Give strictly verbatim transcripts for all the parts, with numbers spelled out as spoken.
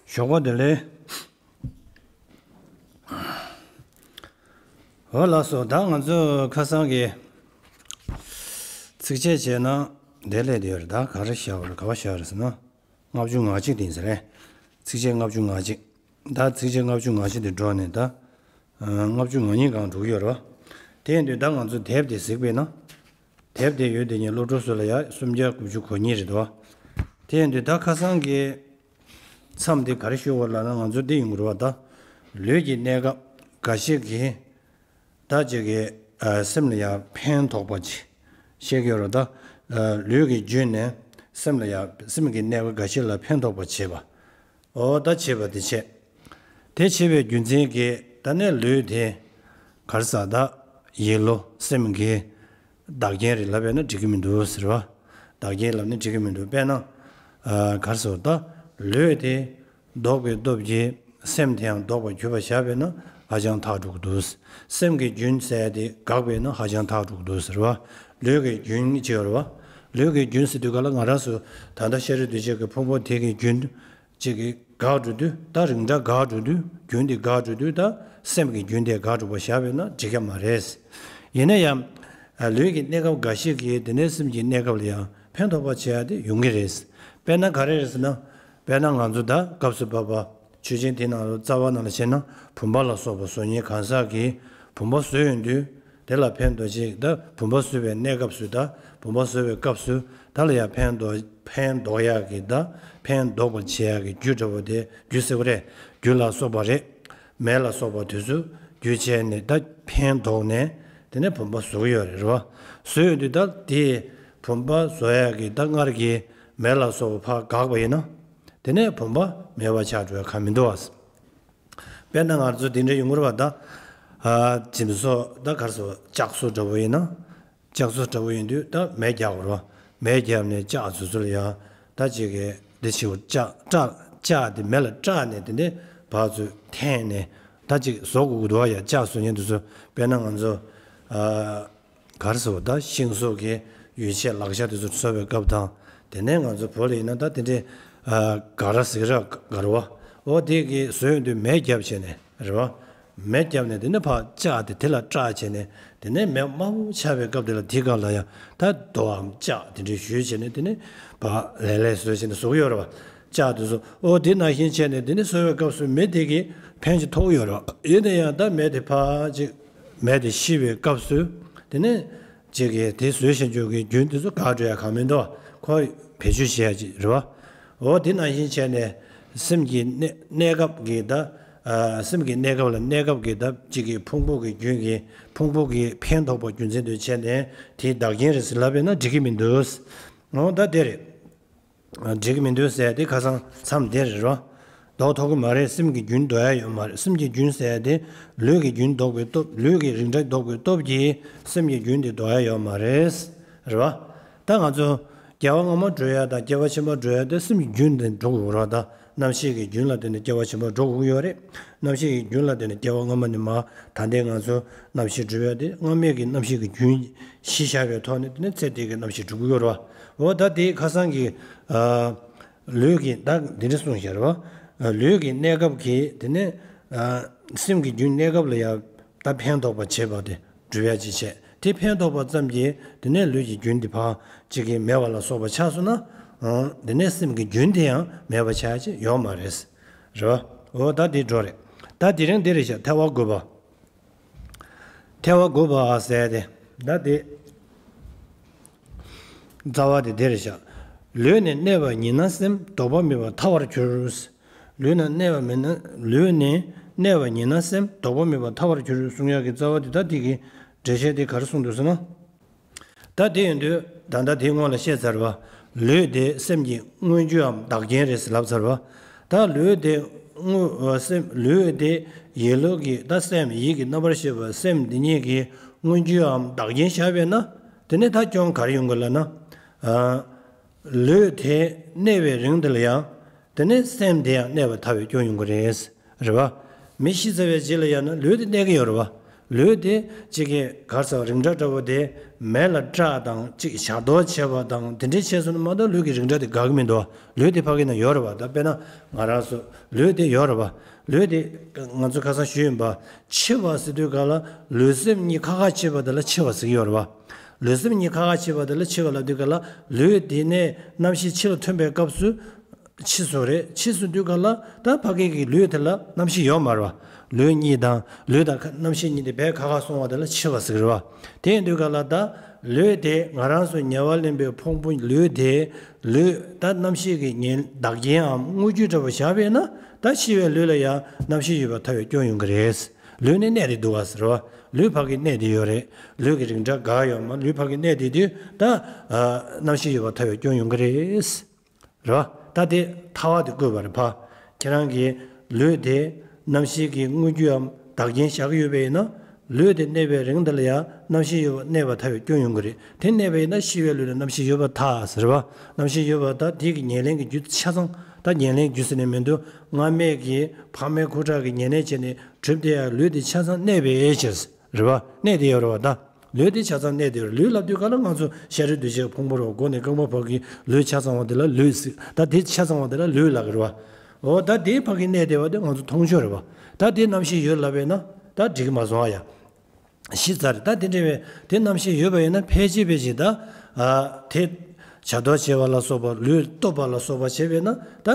ཞོགས་པ་བདེ་ལེགས། འོ་ལགས་སོ། ད་ང་ཚོ་ཁ་སང་གི་ཚིགས་བཅད་བྱས་ན་བདེ་ལེགས་དེ་ཡོད་རེད། ད་ག་རེ་བཞག་པ་རེད། ག་བ་བཞག་རེད་ཟེར་ན། ལྔ་བཅུ་ང་གཅིག་དེ་ཡིན་ས་རེད། ཚིགས་བཅད་ལྔ་བཅུ་ང་གཅིག་ད་ཚིགས་བཅད་ལྔ་བཅུ་ང་གཅིག་དེ་འགྲོ་ནས་ད། ལྔ་བཅུ་ང་གཉིས་སྒང་འགྲོ་གི་ཡོད་རེད་བ། དེ་ཡིན་དུས་ད་ང་ཚོ་དེབ་དེ་གཟིགས་པས་ན། དེབ་དེ་ཡོད་དེ་ཉིད་སློབ་ཕྲུག་ཚོ་ལ་ཡ་སུམ་བརྒྱ་དགུ་བཅུ་གོ་གཉིས་རེད་དོ། དེ་ཡིན་དུས་ད་ཁ་སང་གི་མཚམས་དེ་ག་རེ་ཞུ་བ་ལབ་ན། ང་ཚོ་འདི་ཡོང་གི་རེད་བ། ད་ལུས་ཀྱི་གནས་སྐབས་འགའ་ཞིག་གིས་ད་ཅིག་གི་ཨ་སེམས་ལ་ཡང་ཕན་ཐོགས་པ་ཅིག་བཤད་ཀྱི་ཡོད་རེད། ད་ཨ་ལུས་ཀྱི་བརྒྱུད་ནས་སེམས་ལ་ཡང་སེམས་ཀྱི་གནས་སྐབས་འགའ་ཞིག་ལ་ཕན་ཐོགས་པ་བྱེད་པ། འོ་ད་བྱེད་པ་དེ་བྱེད། དེ་བྱེད་པའི་རྒྱུ་མཚན་གྱིས་ད་ནས་ལུས་དེ་ག་རེ་ཟ། ད་ཡིད་བློ་སེམས་ཀྱི་བདག་རྐྱེན་རེད་ལབ་པས་ན་འགྲིག་གི་མི་འདུག་ཟེར་བ། བདག་རྐྱེན་ལབ་ན་འགྲིག་གི་མི་འདུག་དཔེར་ན་ཨ་ག་རེ་ཟ། ད་ལུས་དེ་ལྡོག་པའི་སྟོབས་ཀྱིས་སེམས་དེ་ཡང་ལྡོག་པར་གྱུར་པ་བཞག་པས་ན་ཧ་ཅང་ཐག་འགྲོ་གི་འདུག་སེམས་ཀྱི་རྒྱུན་ཟེར་དེ་འགག་པས་ན་ཧ་ཅང་ཐག་འགྲོ་གི་འདུག་ཟེར་བ། ལུས་ཀྱི་རྒྱུན་ཅེས་ཡོད་རེད་བ། ལུས་ཀྱི་རྒྱུན་ཟེར་དུས་ག་ལ་ང་རང་ཚོ་ད་ལྟ་ཤ་རུས་གདོས་བཅས་ཀྱི་ཕུང་པོ་དེ་གི་རྒྱུན་གཅིག་གིས་འགག་འགྲོ་དུས། ད་རིང་སྒྲ་འགག་འགྲོ་དུས། རྒྱུན་དེ་འགག་འགྲོ་དུས། ད་སེམས་ཀྱི་རྒྱུན་དེ་འགག་འགྲོ་བ་བཞག་པས་ན་འགྲིག་གི་མ་རེད། ཡིན་ན་ཡང་ལུས་ཀྱི་གནས་སྐབས་འགའ་ཞིག་གིས་དེ་ནས་སེམས་ཀྱི་གནས་སྐབས་ལ་ཡང་ཕན་ཐོགས་པ་བྱེད་ཡ་དེ་ཡོང་གི་རེད། དཔེར་ན་ག་རེ་རེད་ཟེར་ན། དཔེར་ན་ང་ཚོ་ད་སྐབས་སུ་བབ་པ་ཆོས་ཅན་དེ་ནང་ལ་རྩ་བ་ནང་ལ་བྱས་ན་བུམ་པ་ལ་སོགས་པ་བཟོ་མཁན་གང་ཟག་གིས་བུམ་པ་བཟོས་ཡོང་དུས། དེ་ལ་ཕན་ཐོགས་ཅིག་ད་བུམ་པ་བཟོ་བའི་གནས་སྐབས་སུ། ད་བུམ་པ་བཟོ་བའི་སྐབས་སུ་ད་ལ་ཡང་ཕན་འདོགས་ཕན་འདོགས་ཡག་གི། ད་ཕན་འདོགས་པར་བྱེད་ཡག་གི་རྒྱུ་འདྲ་བོ་དེ། རྒྱུ་ཟེར་བ་རེད། རྒྱུ་ལ་སོགས་པ་རེད། མེ་ལ་སོགས་པ་དེ་ཚོ་རྒྱུ་བྱས་ནས་ད་ཕན་འདོགས་ནས་དེ་ནས་བུམ་པ་བཟོ་གི་ཡོད་རེད་རོ། བཟོ་ཡོང་དུས་ད་དེ་བུམ་པ་བཟོ་ཡག་གི་ད་སྔར་གྱི་མེ་ལ་སོགས་པ་ཕར་འགག་པ་ཡིན་ན། དེ་ནས་བུམ་པ་མེད་པ་ཆགས་འགྲོ་ཡ་གང་མི་འདུག་བ། དཔེར་ན་ང་ཚོ་འདི་འདྲ་ཡོང་གི་རེད་བ། ད་ཨ་འཇིམ་བཟོ། ད་ག་རེ་ཟ། ལྕགས་བཟོ་འདྲ་བོ་ཡིན་ན། ལྕགས་བཟོ་འདྲ་བོ་ཡིན་དུས་ད་མེ་རྒྱག་དགོས་རེད་བ། མེ་བརྒྱབ་ནས་ལྕགས་བཟོ་ཚུལ་ཡང་ད་ཅིག་གི་འདི་བྱེད། ལྕགས་སྐྲག་ལྕགས་དེ་མེ་ལ་སྐྲག་ནས་དེ་འདྲའི་བར་ཚུར་འཐེན་ནས་ད་ཅིག་བཟོ་དགོས་ཀྱི་འདུག་བ། ཡ་ལྕགས་བཟོ་མཁན་དེ་ཚོ། དཔེར་ན་ང་ཚོ་ཨ། ག་རེ་ཟེར་བ། ད་ཤིང་བཟོ་གི་ཡོ་བྱད་ལག་ཆ་དེ་ཚོ་བཟོ་བའི་སྐབས་དང་། དེ་ནས་ང་ཚོ་བོད་ལ་ཡིན་ན་ད་དེ་འདྲའི་ཨ་སྒ་ར་ཟེར་གི་ར། སྒ་ར་བ། འོ་དེ་གི་བཟོ་ཡོང་དུས་མེ་བརྒྱབ་བྱས་ནས་རེད་བ། མེ་བརྒྱབ་ནས་དེ་ནས་ཕར་ལྕགས་དེ་དེ་ལ་སྐྲག་བྱས་ནས། དེ་ནས་མེ་དམར་པོ་ཆགས་པའི་སྐབས་དེ་ལ་དེའི་སྒང་ལ་ཡང་ད་རྡོའམ་ལྕགས་དེ་འདྲའི་གཞུས་བྱས་ནས། དེ་ནས་ཕར་ལེ་ལེ་བཟོས་བྱས་ནས་བཟོ་གི་ཡོད་རེད་བ། ལྕགས་དེ་ཚོ། འོ་དེ་ནང་བཞིན་བྱས་ནས་དེ་ནས་བཟོ་བའི་སྐབས་སུ་མེ་དེ་གིས་ཕན་ཅིག་ཐོགས་ཡོད་རེད་བ། ཡིན་ན་ཡང་ད་མེ་དེ་ཕར་ཅིག་མེ་དེ་ཤི་བའི་སྐབས་སུ་དེ་ནས་ཅིག་གིས་དེ་བཟོས་བཞིན་བྱུང་གི་རྒྱུན་དེ་ཚོ་འགག་འགྲོ་ཡ་གང་མི་འདུག་ཁོ་བེད་སྤྱོད་བྱེད་ཡ་ཅིག་རེད་བ། འོ་དེ་ནང་བཞིན་བྱས་ནས་སེམས་ཀྱི་གནས་གནས་སྐབས་ཀྱི་ད་ཨ་སེམས་ཀྱི་གནས་སྐབས་ལ་གནས་སྐབས་ཀྱི་ད་ཅིག་གི་ཕུང་པོ་གི་རྒྱུན་གྱི་ཕུང་པོ་གི་ཕན་ཐོགས་པ་རྒྱུ་མཚན་དུ་བྱས་ནས་དེའི་བདག་རྐྱེན་རེད་ཟེར་ལབ་པས་ན་འགྲིག་གི་མི་འདུག་འོ་ད་དེ་རེད། འགྲིག་གི་མི་འདུག་ཟེར་ཏེ་ཁ་སང་མཚམས་དེར་རོ། ལྡོག་ཐུབ་ཀྱི་མ་རེད། སེམས་ཀྱི་རྒྱུན་ལྡོག་ཡ་ཡོད་མ་རེད། སེམས་ཀྱི་རྒྱུན་ཟེར་ཏེ་ལུས་ཀྱི་རྒྱུན་ལྡོག་པའི་སྟོབས། ལུས་ཀྱི་རིགས་འདྲ་ལྡོག་པའི་སྟོབས་ཀྱིས་སེམས་ཀྱི་རྒྱུན་དེ་ལྡོག་ཡ་ཡོད་མ་རེད། རེད་བ། ད་ང་ཚོ་སྐྱེ་བ་སྔ་མ་འགྲོ་ཡ་དང་སྐྱེ་བ་ཕྱི་མ་འགྲོ་ཡ་དེ་སེམས་ཀྱི་རྒྱུན་དེ་འགྲོ་དགོས་རེད་བ། ད་རྣམ་ཤེས་ཀྱི་རྒྱུན་ལ་བརྟེན་ནས་སྐྱེ་བ་ཕྱི་མ་འགྲོ་དགོས་ཀྱི་ཡོད་རེད། རྣམ་ཤེས་ཀྱི་རྒྱུན་ལ་བརྟེན་ནས་སྐྱེ་བ་སྔ་མ་ནས་མར་ད་ལྟའི་ང་ཚོ་རྣམ་ཤེས་འགྲོ་ཡ་དེ་སྔ་མའི་གི་རྣམ་ཤེས་ཀྱི་རྒྱུན་གཞི་བཞག་པའི་ཐོག་ནས་དེ་ནས་ཚེ་འདི་གི་རྣམ་ཤེས་འགྲོ་གི་ཡོད་རེད་བ། འོ་ད་དེ་ཁ་སང་གི་ཨ། ལུས་ཀྱི་ད་འདི་འདྲ་གསུངས་བཞག་རེད་བ། ལུས་ཀྱི་གནས་སྐབས་ཀྱི་དེ་ནས་ཨ་སེམས་ཀྱི་རྒྱུན་གནས་སྐབས་ལ་ཡང་ད་ཕན་ཐོགས་པ་བྱེད་པ་དེ་སྒྲུབ་ཡ་ཅིག་བྱས། དེ་ཕན་ཐོགས་པ་ཙམ་གྱིས་དེ་ནས་ལུས་ཀྱི་རྒྱུན་དེ་ཕར་ཅིག་གིས་མེད་པ་ལ་སོགས་པ་ཆགས་སོང་ན། ཨང་དེ་ནས་སེམས་ཀྱི་རྒྱུན་དེ་ཡང་མེད་པ་ཆགས་ཡ་ཅིག་ཡོད་མ་རེད། རེད་བ། འོ་ད་དེ་འགྲོ་རེད། ད་དེ་རིང་འདི་རེད་བཞག་ཐལ་བ་དགུ་པ། ཐལ་བ་དགུ་པ་ཟེར་ཏེ། ད་དེ་རྩ་བ་དེ་འདི་རེད་བཞག་ལུས་ནི་གནས་པ་ཉིད་ན་སེམས། ལྡོག་པ་མེད་པར་ཐར་བར་འགྱུར། ལུས་ན་གནས་པ་མེད་ན། ལུས་ནི་གནས་པ་ཉིད་ན་སེམས། ལྡོག་པ་མེད་པར་ཐར་བར་འགྱུར་གསུང་ཡག་གི་རྩ་བ་དེ། ད་དེ་གི་འགྲེལ་བཤད་དེ་ག་རེ་གསུངས་འདུག་ཟེར་ན། ད་དེ་ཡིན་དུས་ད་ལྟ་དེའི་སྔོན་ལ་བཤད་ཚར་བ། ལུས་དེ་སེམས་ཀྱི་མངོན་རྒྱུའམ་བདག་རྐྱེན་རེད་ཟེར་ལབ་ཚར་བ། ད་ལུས་དེ་དངོས་སེམས། ལུས་དེ་ཡིད་བློ་གི། ད་སེམས་ཡིད་ཀྱི་རྣམ་པར་ཤེས་པ་སེམས་འདི་གཉིས་ཀྱི་མངོན་རྒྱུའམ་བདག་རྐྱེན་བཞག་པས་ན། དེ་ནས་ད་སྐྱོན་ག་རེ་ཡོང་གི་ལབ་ན། ཨ། ལུས་དེ་གནས་པའི་རིང་དེ་ལ་ཡང་། དེ་ནས་སེམས་དེ་ཡང་གནས་པར་ཐལ་བའི་སྐྱོན་ཡོང་གི་རེད། རེད་བ། མི་ཤི་ཚར་བའི་རྗེས་ལ་ཡང་ན་ལུས་དེ་གནས་ཀྱི་ཡོད་རེད་བ། ལུས་དེ་གཅིག་གི་གར་ས་རིགས་འདྲ་འདྲ་བོ་དེ་མེ་ལ་སྐྲག་དང་གཅིག་ཞག་དོག་བྱེད་པ་དང་དེ་འདྲའི་བྱས་སོང་ན་མ་གཏོགས་ལུས་ཀྱི་རིགས་འདྲ་དེ་འགག་གི་མི་འདུག་ལུས་དེ་ཕ་གི་ན་ཡོད་རེད་བ། ད་དཔེར་ན་ང་རང་ཚོ་ལུས་དེ་ཡོད་རེད་བ། ལུས་དེ་ང་ཚོ་ཁ་སང་ཞུས་ཡིན་པ། འཆི་བ་ཟེར་དུས་ག་ལ་ལུས་སེམས་གཉིས་ཁ་ཁ་འཆི་བ་དེ་ལ་འཆི་བ་ཟེར་གྱི་ཡོད་རེད་བ། ལུས་སེམས་གཉིས་ཁ་ཁ་འཆི་བ་དེ་ལ་འཆི་བ་ལབ་དུས་ག་ལ་ལུས་དེ་ནས་རྣམ་ཤེས་འཆི་ལ་ཐོན་པའི་སྐབས་སུ། འཆི་སོང་རེད། འཆི་སོང་དུས་ག་ལ་ད་ཕ་གི་གི་ལུས་དེ་ལ་རྣམ་ཤེས་ཡོད་མ་རེད་བ། ལུས་གཉིས་དང་ལུས་དང་ཁ་རྣམ་ཤེས་གཉིས་དེ་བས་ཁ་ཁ་སོང་བ་དེ་ལ་འཆི་བ་ཟེར་གི་རེད་བ། དེ་ཡིན་དུས་ག་ལ་ད་ལུས་དེ་ང་རང་ཚོ་ཉེ་བར་ལེན་པའི་ཕུང་པོ་ལུས་དེ་ལུས་ད་རྣམ་ཤེས་ཀྱི་ཉེན་བདག་རྐྱེན་འམ་དངོས་རྒྱུ་འདྲ་བོ་བཞག་པས་ན་ད་ཤི་བའི་ལུས་ལ་ཡང་རྣམ་ཤེས་ཡོད་པར་ཐལ་བའི་སྐྱོན་ཡོང་གི་རེད། ལུས་ནི་གནས་དེ་འདུག་བ་ཟེར་བ། ལུས་ཕ་གི་གནས་དེ་ཡོད་རེད། ལུས་ཀྱི་རིགས་འདྲ་འགའ་ཡོད་མ་ལུས་ཕ་གི་གནས་དེ་དུས་ད་རྣམ་ཤེས་ཡོད་པར་ཐལ་བའི་སྐྱོན་ཡོང་གི་རེད། རེད་བ། ད་དེ་ཐལ་བ་དེ་བཀོད་པ་རེད་ཕ། ཁྱེད་རང་གིས་ལུས་དེ་རྣམ་ཤེས་ཀྱི་དངོས་རྒྱུའམ་བདག་རྐྱེན་བཞག་གི་ཡོད་པ་ཡིན་ན། ལུས་དེ་གནས་པའི་རིང་དེ་ལ་ཡང་རྣམ་ཤེས་ཡོད་པ་གནས་པར་ཐལ་བའི་སྐྱོན་ཡོང་གི་རེད། དེ་གནས་པ་ཡིན་ན་ཤི་བའི་ལུས་ལ་རྣམ་ཤེས་ཡོད་པར་ཐལ་ཟེར་བ། རྣམ་ཤེས་ཡོད་པ་ད་དེ་གི་ཉེར་ལེན་གྱི་རྒྱུ་ཆ་ཚང་ད་ཉེར་ལེན་རྒྱུ་ཟེར་ནས་མི་འདུག་སྔ་མས་ཀྱི་ཕ་མའི་ཁུ་ཁྲག་གི་ཉེར་ལེན་བྱས་ནས་གྲུབ་བསྡད་ཡ་ལུས་དེ་ཆ་ཚང་གནས་པའི་ཕྱིར། རེད་བ། གནས་དེ་ཡོད་རེད་བ་ད། ལུས་དེ་ཆ་ཚང་གནས་དེ་ཡོད་རེད། ལུས་ལབ་དུས་ག་ལ་ང་ཚོ་ཤ་རུས་གདུལ་བྱའི་ཕུང་པོ་རེད་བ། མགོ་ནས་རྐང་པ་བར་གྱི་ལུས་ཆ་ཚང་བ་དེ་ལ་ལུས་ཟེར། ད་དེ་ཆ་ཚང་བ་དེ་ལ་ལུས་ལབ་ཀྱི་རེད་བ། འོ་ད་དེའི་ཕ་གི་གནས་དེ་བ་དེ་ང་ཚོ་མཐོང་ཆོས་རེད་བ། ད་དེ་རྣམ་ཤེས་ཡོད་ལབ་པས་ན་ད་འགྲིག་གི་མ་སོང་ཨ་ཡ། ཤི་ཚར་རེད། ད་དེ་འདྲ་བས་དེ་རྣམ་ཤེས་ཡོད་པ་ཡིན་ན་ཕལ་ཆེར་ཕལ་ཆེར་ད་ཨ་དེ་བྱ་དོར་བྱེད་པ་ལ་སོགས་པ་ལུས་སྟོབས་པ་ལ་སོགས་པ་བྱས་པས་ན་ད་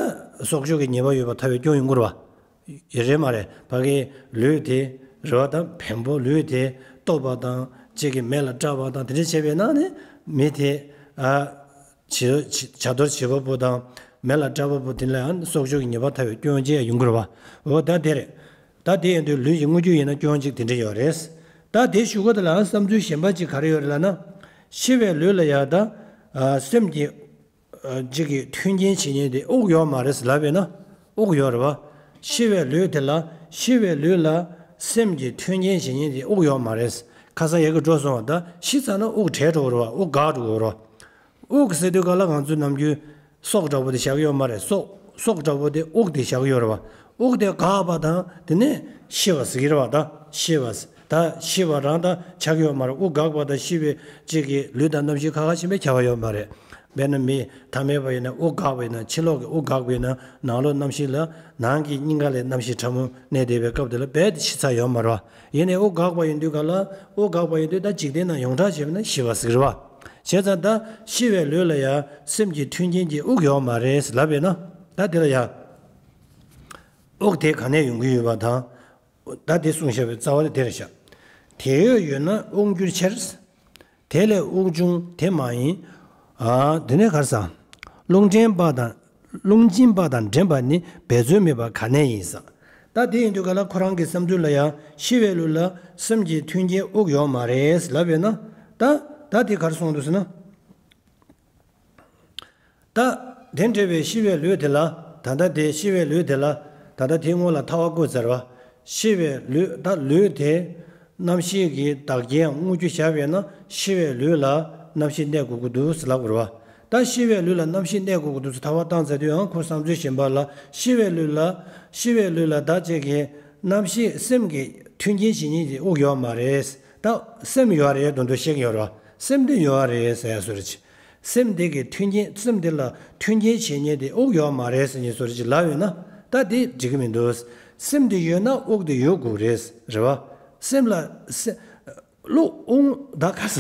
སྲོག་གཅོད་ཀྱི་ཉེས་པ་ཡོད་པར་ཐལ་བའི་སྐྱོན་ཡོང་གི་རེད་བ། ཡོད་རེད་མ་རེད། ཕ་གིའི་ལུས་དེ་རེད་བ་དང་བེམ་པོ་ལུས་དེ་གཏོར་བ་དང་གཅིག་གིས་མེ་ལ་སྐྲག་པ་དང་དེ་འདྲ་བྱས་པས་ན་ནི་མི་དེ་ཨ་བྱ་བྱ་དོར་བྱེད་པ་པོ་དང་མེ་ལ་སྐྲག་པ་པོ་དེ་ལའང་སྲོག་གཅོད་ཀྱི་ཉེས་པ་ཐལ་བའི་སྐྱོན་ཅིག་ཡོང་གི་རེད་བ། འོ་ད་དེ་རེད། ད་དེ་ཡིན་དུས་ལུས་ཀྱི་དངོས་རྒྱུ་ཡིན་ན་སྐྱོན་གཅིག་དེ་འདྲ་ཡོད་རེད། ད་དེ་ཞུ་ག་དེ་ལའང་བསམ་ཚུལ་གཞན་པ་ཅིག་ག་རེ་ཡོད་རེད་ལབ་ན། ཤི་བའི་ལུས་ལ་ཡང་ད་ཨ་སེམས་ཀྱི་གཅིག་གི་མཐུན་རྐྱེན་བྱེད་མཁན་དེ་དབུགས་ཡོད་མ་རེད་ལབ་པས་ན། དབུགས་ཡོད་རེད་བ། ཤི་བའི་ལུས་དེ་ལ་ཤི་བའི་ལུས་ལ་སེམས་ཀྱི་མཐུན་རྐྱེན་བྱེད་མཁན་དེ་དབུགས་ཡོད་མ་རེད། ཁ་སང་ཡ་གི་འགྲོ་སོང་བ་ད་ཤི་ཚར་ན་དབུགས་བྲལ་འགྲོ་གི་རེད་བ། དབུགས་འགག་འགྲོ་གི་རེད་བ། དབུགས་ཟེར་དུས་ག་ལ་ང་ཚོ་ནམ་རྒྱུན་སྲོག་འདྲ་པོ་དེ་བཞག་གི་ཡོད་མ་རེད། སྲོག་སྲོག་འདྲ་པོ་དེ་དབུགས་དེ་བཞག་གི་ཡོད་རེད་བ། དབུགས་དེ་འགག་པ་དང་དེ་ནས་ཤི་བ་ཟེར་གི་རེད་བ། ད་ཤི་བ་ཟེར། ད་ཤི་བ་རང་ད་ཆགས་ཡོད་མ་རེད། དབུགས་འགག་པ་དང་ཤི་བའི་གཅིག་གི་ལུས་དང་རྣམ་ཤེས་ཁ་ཁ་ཕྱིན་པའི་ཁྱད་པར་ཡོད་མ་རེད། དཔེར་ན་མི་ཐ་མལ་པ་ཡིན་ན་དབུགས་འགག་པ་ཡིན་ན་ཕྱི་ལོགས་ཀྱི་དབུགས་འགག་པ་ཡིན་ན་ནང་ལོགས་རྣམ་ཤེས་ལ་ནང་གི་སྙིང་ག་ལས་རྣམ་ཤེས་ཕྲ་མོ་གནས་བསྡད་པའི་སྐབས་དེ་ལ་རྦད་དེ་ཤི་ཚར་ཡོད་མ་རེད་བ། ཡིན་ནའི་དབུགས་འགག་པ་ཡིན་དུས་ག་ལ་དབུགས་འགག་པ་ཡིན་དུས་ད་འཇིག་རྟེན་ནང་ཡོངས་གྲགས་བྱས་པ་ན་ཤི་བ་ཟེར་གི་རེད་བ། བྱས་ཙང་ད་ཤི་བའི་ལུས་ལ་ཡང་སེམས་ཀྱི་མཐུན་རྐྱེན་གྱི་དབུགས་ཡོད་མ་རེད་ལབ་པས་ན། ད་དེ་ལ་ཡང་དབུགས་དེ་ག་ནས་ཡོང་གི་ཡོད་པ་དང་། ད་དེ་གསུངས་བཞག་པའི་རྩ་བ་དེ་དེ་རེད་ཤག་དེ་ཡོད་ཡོད་ན་དབུགས་འགྱུར་ཕྱིར། དེ་ལས་དབུགས་འབྱུང་དེ་མ་ཡིན། ཨ་དེ་ནས་ག་རེ་ཟེར། རླུང་འདྲེན་པ་དང་། རླུང་འབྱིན་པ་དང་འདྲེན་པ་ནི་འབད་རྩོལ་མེད་པ་ག་ནས་ཡིན་ཟེར། ད་དེ་ཡིན་དུས་ག་ལ་ཁོ་རང་གི་བསམ་ཚུལ་ལ་ཡང་ཤི་བའི་ལུས་ལ་སེམས་ཀྱི་མཐུན་རྐྱེན་དབུགས་ཡོད་མ་རེད་ལབ་ཡོད་ན། ད་ད་དེ་ག་རེ་གསུངས་འདུག་ཟེར་ན། ད་དེ་འདྲ་བའི་ཤི་བའི་ལུས་དེ་ལ། ད་ལྟ་དེ་ཤི་བའི་ལུས་དེ་ལ། ད་ལྟ་དེའི་སྔོན་ལ་ཐལ་བ་བཀོད་ཚར་བ། ཤི་བའི་ལུས་ད་ལུས་དེ་རྣམ་ཤེས་ཀྱི་བདག་རྐྱེན་དངོས་རྒྱུ་བཞག་པས་ན་ཤི་བའི་ལུས་ལ་རྣམ་ཤེས་གནས་དགོས་ཀྱི་འདུག་ཟེར་ལབ་དགོས་རེད་བ། ད་ཤི་བའི་ལུས་ལ་རྣམ་ཤེས་གནས་དགོས་ཀྱི་འདུག་ཟེར་ཐལ་བ་བཏང་ཚར་དུས་ཡང་ཁོ་བསམ་ཚུལ་གཞན་པ་ལ་ཤི་བའི་ལུས་ལ་ཤི་བའི་ལུས་ལ་ད་ཅིག་གི་རྣམ་ཤེས་སེམས་ཀྱི་མཐུན་རྐྱེན་བྱེད་མཁན་གྱི་དབུགས་ཡོད་མ་རེད། ད་སེམས་ཡོད་རེད་མདོར་མདོར་བཤད་ཀྱི་ཡོད་རེད་བ། སེམས་དེ་ཡོད་རེད་ཟེར་ཡ་བཟོ་འདྲ་ཅིག་སེམས་དེ་གི་མཐུན་རྐྱེན་སེམས་དེ་ལ་མཐུན་རྐྱེན་བྱེད་མཁན་དེ་དབུགས་ཡོད་མ་རེད་ཟེར་མཁན་བཟོ་འདྲ་ཅིག་ལབ་ཡོད་ན་ད་དེ་འགྲིག་གི་མི་འདུག་སེམས་དེ་ཡོད་ན་དབུགས་དེ་ཡོད་དགོས་རེད། རེད་བ། སེམས་ལ་སེ་གློ་དབུགས་ད་ག་ས་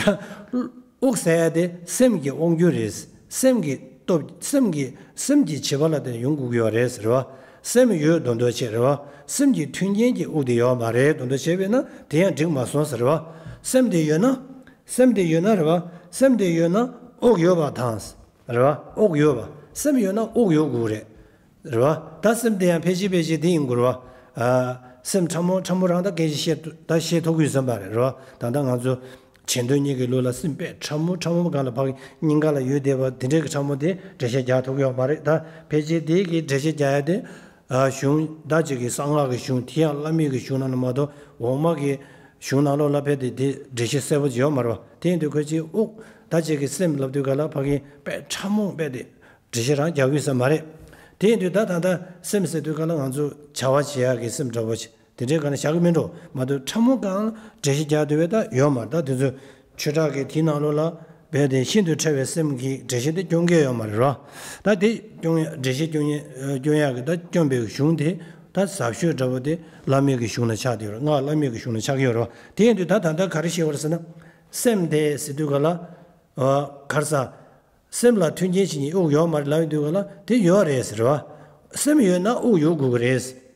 དབུགས་ཟེར་ཡ་དེ་སེམས་ཀྱི་དབང་རྒྱུ་རེད། སེམས་ཀྱི་སྟོབས་སེམས་ཀྱི་སེམས་ཀྱི་བྱེད་པ་ལ་བརྟེན་ཡོང་དགོས་ཀྱི་ཡོད་རེད་ཟེར་བ། སེམས་ཡོད་མདོར་མདོར་བྱས་རེད་བ། སེམས་ཀྱི་མཐུན་རྐྱེན་གྱི་དབུགས་དེ་ཡོད་མ་རེད་མདོར་མདོར་བྱས་པས་ན་དེ་ཡང་འགྲིག་མ་སོང་ཟེར་བ། སེམས་དེ་ཡོད་ན། སེམས་དེ་ཡོད་ན་རེད་བ། སེམས་དེ་ཡོད་ན་དབུགས་ཡོད་པ་དང་། རེད་བ། དབུགས་ཡོད་པ། སེམས་ཡོད་ན་དབུགས་ཡོད་དགོས་རེད། རེད་བ། ད་སེམས་དེ་ཡང་ཕལ་ཆེར་ཕལ་ཆེར་དེ་ཡིན་དགོས་རེད་བ། ཨ། སེམས་ཕྲ་མོ་ཕྲ་མོ་རང་ད་སྐད་ཆ་བཤད་ད་བཤད་ཐུབ་ཀྱི་ཡོད་བསམ་པ་རེད་རེད་བ། ད་ལྟ་ང་ཚོ་བྱེད་འདོད་གཉིས་ཀྱི་ལུགས་ལ་སེམས་དཔེ་ཕྲ་མོ་ཕྲ་མོ་སྒང་ལ་ཕ་གི་སྙིང་ག་ལ་ཡོད་བསྡད་པ་དེ་འདྲའི་གི་ཕྲ་མོ་དེ་འགྲེལ་བཤད་རྒྱག་ཐུབ་ཀྱི་ཡོད་མ་རེད། ད་ཕལ་ཆེར་དེའི་གི་འགྲེལ་བཤད་རྒྱག་ཡ་དེ། ཨ། གཞུང་ད་ཅིག་གི་གསང་སྔགས་ཀྱི་གཞུང་དེ་ཡང་བླ་མེད་ཀྱི་གཞུང་ནང་ནས་མ་གཏོགས་འོག་མ་གི་གཞུང་ནང་ལོགས་ལ་ཕེབས་ཏེ་དེ་འགྲེལ་བཤད་གསལ་པོ་ཅིག་ཡོད་མ་རེད་བ། དེ་ཡིན་དུས་ཁོ་ཅིག་དབུགས་ད་ཅིག་གི་སེམས་ལབ་དུས་ག་ལ་ཕ་གི་དཔེ་ཕྲ་མོ་དཔེ་དེ་འགྲེལ་བཤད་རང་རྒྱག་གི་ཡོད་ས་མ་རེད། དེ་ཡིན་དུས་ད་ད་ལྟ་སེམས་ཟེར་དུས་ག་ལ་ང་ཚོ་བྱ་བ་བྱེད་ཡག་གི་སེམས་འདྲ་བོ་ཅིག་དེ་འདྲའི་སྒང་ནས་བཞག་གི་མིན་འགྲོ་མ་གཏོགས་ཕྲ་མོ་སྒང་འགྲེལ་བཤད་རྒྱག་འདོད་པའི་ད་ཡོད་མ་རེད། ད་དེ་ཚོ་ཆོས་གྲགས་ཀྱི་དེའི་ནང་ལོགས་ལ་རྦད་དེ་ཤིན་ཏུ་ཕྲ་བའི་སེམས་ཀྱི་འགྲེལ་བཤད་དེ་སྐྱོན་གལ་ཡོད་མ་རེད་རོ། ད་དེ་སྐྱོན་ཡ་འགྲེལ་བཤད་སྐྱོན་ཡ་སྐྱོན་ཡག་གི་ད་སྐྱོན་པའི་གཞུང་དེ་ད་ཟབ་ཤོས་འདྲ་པོ་དེ་བླ་མེད་ཀྱི་གཞུང་ལ་ཆགས་བསྡད་ཡོད་རེད། སྔགས་བླ་མེད་ཀྱི་གཞུང་ལ་ཆགས་ཀྱི་ཡོད་རེད་བ། དེ་ཡིན་དུས་ད་ད་ལྟ་ག་རེ་བཤད་པ་རེད་ཟེར་ན། སེམས་དེ་ཟེར་དུས་ག་ལ་ག་རེ་ཟ། སེམས་ལ་མཐུན་རྐྱེན་བྱེད་མཁན་དབུགས་ཡོད་མ་རེད་ལབ་ཡོང་དུས་ག་ལ་དེ་ཡོད་རེད་ཟེར་བ། སེམས་ཡོད་ན་དབུགས་ཡོད་དགོས་ཀྱི་རེད།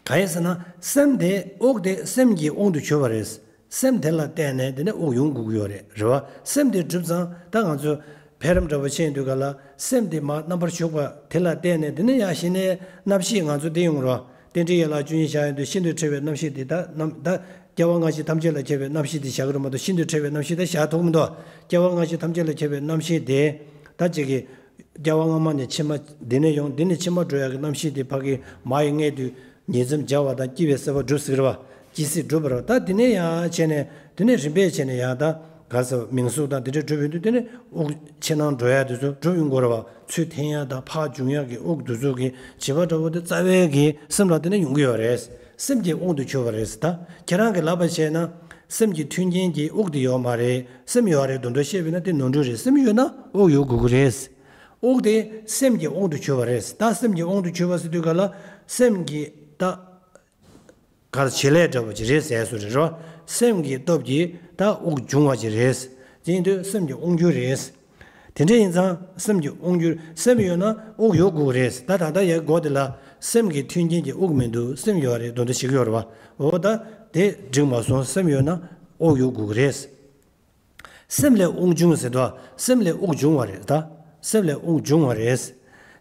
གང་ཡིན་ཟེར་ན་སེམས་དེ་དབུགས་དེ་སེམས་ཀྱི་དབང་དུ་གྱུར་པ་རེད། སེམས་དེ་ལ་བརྟེན་ནས་དེ་ནས་དབུགས་ཡོང་དགོས་ཀྱི་ཡོད་རེད། རེད་བ། སེམས་དེ་གྲུབ་ཙང་ད་ང་ཚོ་འཕེལ་རིམ་འདྲ་པོ་ཕྱིན་དུས་ག་ལ་སེམས་དེ་མར་རྣམ་པར་ཞུགས་པ་དེ་ལ་བརྟེན་ནས་དེ་ནས་ཡང་གཞི་ནས་རྣམ་ཤེས་ང་ཚོ་དེ་ཡོང་རོགས། རྟེན་འབྲེལ་ཡན་ལག་བཅུ་གཉིས་བཞག་ཡོང་དུས་ཤིན་ཏུ་ཕྲ་བའི་རྣམ་ཤེས་དེ་ད་རྣམ་ད་སྐྱེ་བ་སྔ་ཕྱི་ཐམས་ཅད་ལ་ཁྱབ་པའི་རྣམ་ཤེས་དེ་བཞག་གི་རེད་མ་གཏོགས་ཤིན་ཏུ་ཕྲ་བའི་རྣམ་ཤེས་ད་བཞག་ཐུབ་མི་འདུག་སྐྱེ་བ་སྔ་ཕྱི་ཐམས་ཅད་ལ་ཁྱབ་པའི་རྣམ་ཤེས་དེ་ད་ཅིག་གི་སྐྱེ་བ་སྔ་མ་ནས་ཕྱི་མ་འདི་ནས་ཡོང་འདི་ནས་ཕྱི་མ་འགྲོ་ཡག་གི་རྣམ་ཤེས་དེ་ཕ་གི་མ་ཡི་མངལ་དུ་ཉིང་མཚམས་སྦྱར་བ་དང་སྐྱེ་བའི་སྲིད་པ་སྒྲུབ་ཟེར་བ། སྐྱེ་སྲིད་སྒྲུབ་པ་རེད་བ། ད་འདི་ནས་ཡང་བྱས་ནས་འདི་ནས་རིམ་པས་བྱས་ནས་ཡང་ད་ག་ཟེར་མིང་གཟུགས་དང་འདི་འདྲ་གྲུབ་ཡོང་དུས་འདི་ནས་དབུགས་ཕྱི་ནང་འགྲོ་ཡག་དེ་ཚོ་གྲུབ་ཡོང་དགོས་རེད་བ། ཚུར་འཐེན་ཡག་དང་ཕར་འབྱུང་ཡག་གི་དབུགས་དེ་ཚོ་གི་བྱེད་པ་འདྲ་པོ་དེ་རྩ་བའི་གི་སེམས་ལ་དེ་ནས་ཡོང་གི་ཡོད་རེད། སེམས་ཀྱི་དབང་དུ་གྱུར་པ་རེད། ད་ཁྱེད་རང་གི་ལབ་པ་བྱས་ན་སེམས་ཀྱི་མཐུན་རྐྱེན་གྱི་དབུགས་དེ་ཡོད་མ་རེད། སེམས་ཡོད་རེད་མདོར་མདོར་བཤད་པས་ན་དེ་ནོར་འཁྲུལ་རེད། སེམས་ཡོད་ན་དབུགས་ཡོད་དགོས་ཀྱི་རེད། དབུགས་དེ་སེམས་ཀྱི་དབང་དུ་གྱུར་པ་རེད། ད་སེམས་ཀྱི་དབང་དུ་གྱུར་པ་ཟེར་དུས་ག་ལ་སེམས་ཀྱི་ད་གར་བྱེད་ལས་འདྲ་བོ་ཅིག་རེད་ཟེར་སོ་རེད་རོ། སེམས་ཀྱི་སྟོབས་ཀྱིས་ད་དབུགས་འབྱུང་བ་ཅིག་རེད། དེ་ཡིན་དུས་སེམས་ཀྱི་དབང་གྱུར་རེད། དེ་འདྲ་ཡིན་ཙང་སེམས་ཀྱི་དབང་གྱུར་སེམས་ཡོད་ན་དབུགས་ཡོད་དགོས་རེད། ད་ད་ལྟ་ཡ་སྒོ་དེ་ལ་སེམས་ཀྱི་མཐུན་རྐྱེན་གྱི་དབུགས་མི་འདུག་སེམས་ཡོད་རེད་མདོར་མདོར་བཤད་ཀྱི་ཡོད་རེད་བ། འོ་ད་དེ་འགྲིག་མ་སོང་། སེམས་ཡོད་ན་དབུགས་ཡོད་དགོས་རེད། སེམས་ལས་དབུགས་འབྱུང་ཟེར་དུས་སེམས་ལས་དབུགས་འབྱུང་བ་རེད། ད་སེམས་ལས་དབུགས་འབྱུང་བ་རེད།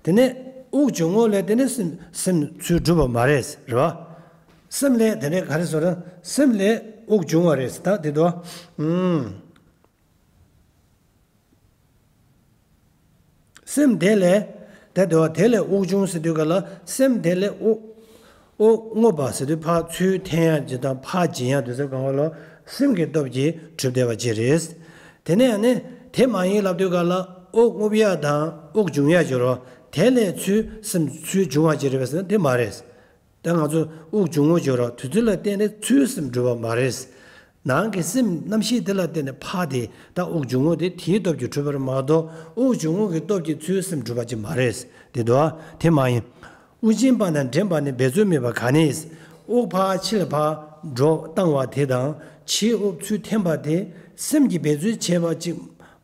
དེ་ནས་དབུགས་འབྱུང་ངོ་ལས་དེ་ནས་སེམས་སེམས་ཚུར་གྲུབ་པ་མ་རེད། རེད་བ། སེམས་ལས་དེ་ནས་ག་རེ་ཟེར་ན་སེམས་ལས་དབུགས་འབྱུང་བ་རེད། ད་དེ་དུ་ཨུམ། སེམས་དེ་ལས། དེ་དུ་དེ་ལས་དབུགས་འབྱུང་ཟེར་དུས་ག་ལ་སེམས་དེ་ལས་དབུགས་དབུགས་རྔུབ་པ་ཟེར་དུས་ཕར་ཚུར་འཐེན་ཡག་ཅིག་དང་ཕར་འབྱིན་ཡག་དེ་ཚོ་གང་ག་ལོ་སེམས་ཀྱི་སྟོབས་ཀྱིས་གྲུབ་བསྡད་པ་ཅིག་རེད། དེ་ནས་ཡང་ནི་དེ་མ་ཡིན་ལབ་དུས་ག་ལ་དབུགས་རྔུབ་ཡག་དང་དབུགས་འབྱུང་ཡག་ཅིག་རོ། དེ་ལས་ཚུར་སེམས་ཚུར་འབྱུང་བ་ཅིག་རེད་པས་ཟེར་ན་དེ་མ་རེད། ད་ང་ཚོ་དབུགས་འབྱུང་ངོ་ཅིག་རོ། དེ་ཚོ་ལ་བརྟེན་ནས་ཚུར་སེམས་གྲུབ་པ་མ་རེད། ནང་གི་སེམས་རྣམ་ཤེས་དེ་ལ་བརྟེན་ནས་ཕར་དེ་ད་དབུགས་འབྱུང་ངོ་དེ་དེའི་སྟོབས་ཀྱིས་གྲུབ་པ་རེད་མ་གཏོགས་དབུགས་འབྱུང་ངོ་གི་སྟོབས་ཀྱིས་ཚུར་སེམས་གྲུབ་པ་ཅིག་མ་རེད། དེ་དུ་དེ་མ་ཡིན། དབུགས་འབྱིན་པ་དང་འདྲེན་པ་ནི་འབད་རྩོལ་མེད་པར་ག་ནས། དབུགས་ཕར་ཕྱི་ལ་ཕར་འགྲོ་བཏང་བ་དེ་དང་ཕྱིའི་དབུགས་ཚུར་འཐེན་པ་དེ་སེམས་ཀྱིས་འབད་རྩོལ་བྱས་པ་ཅིག་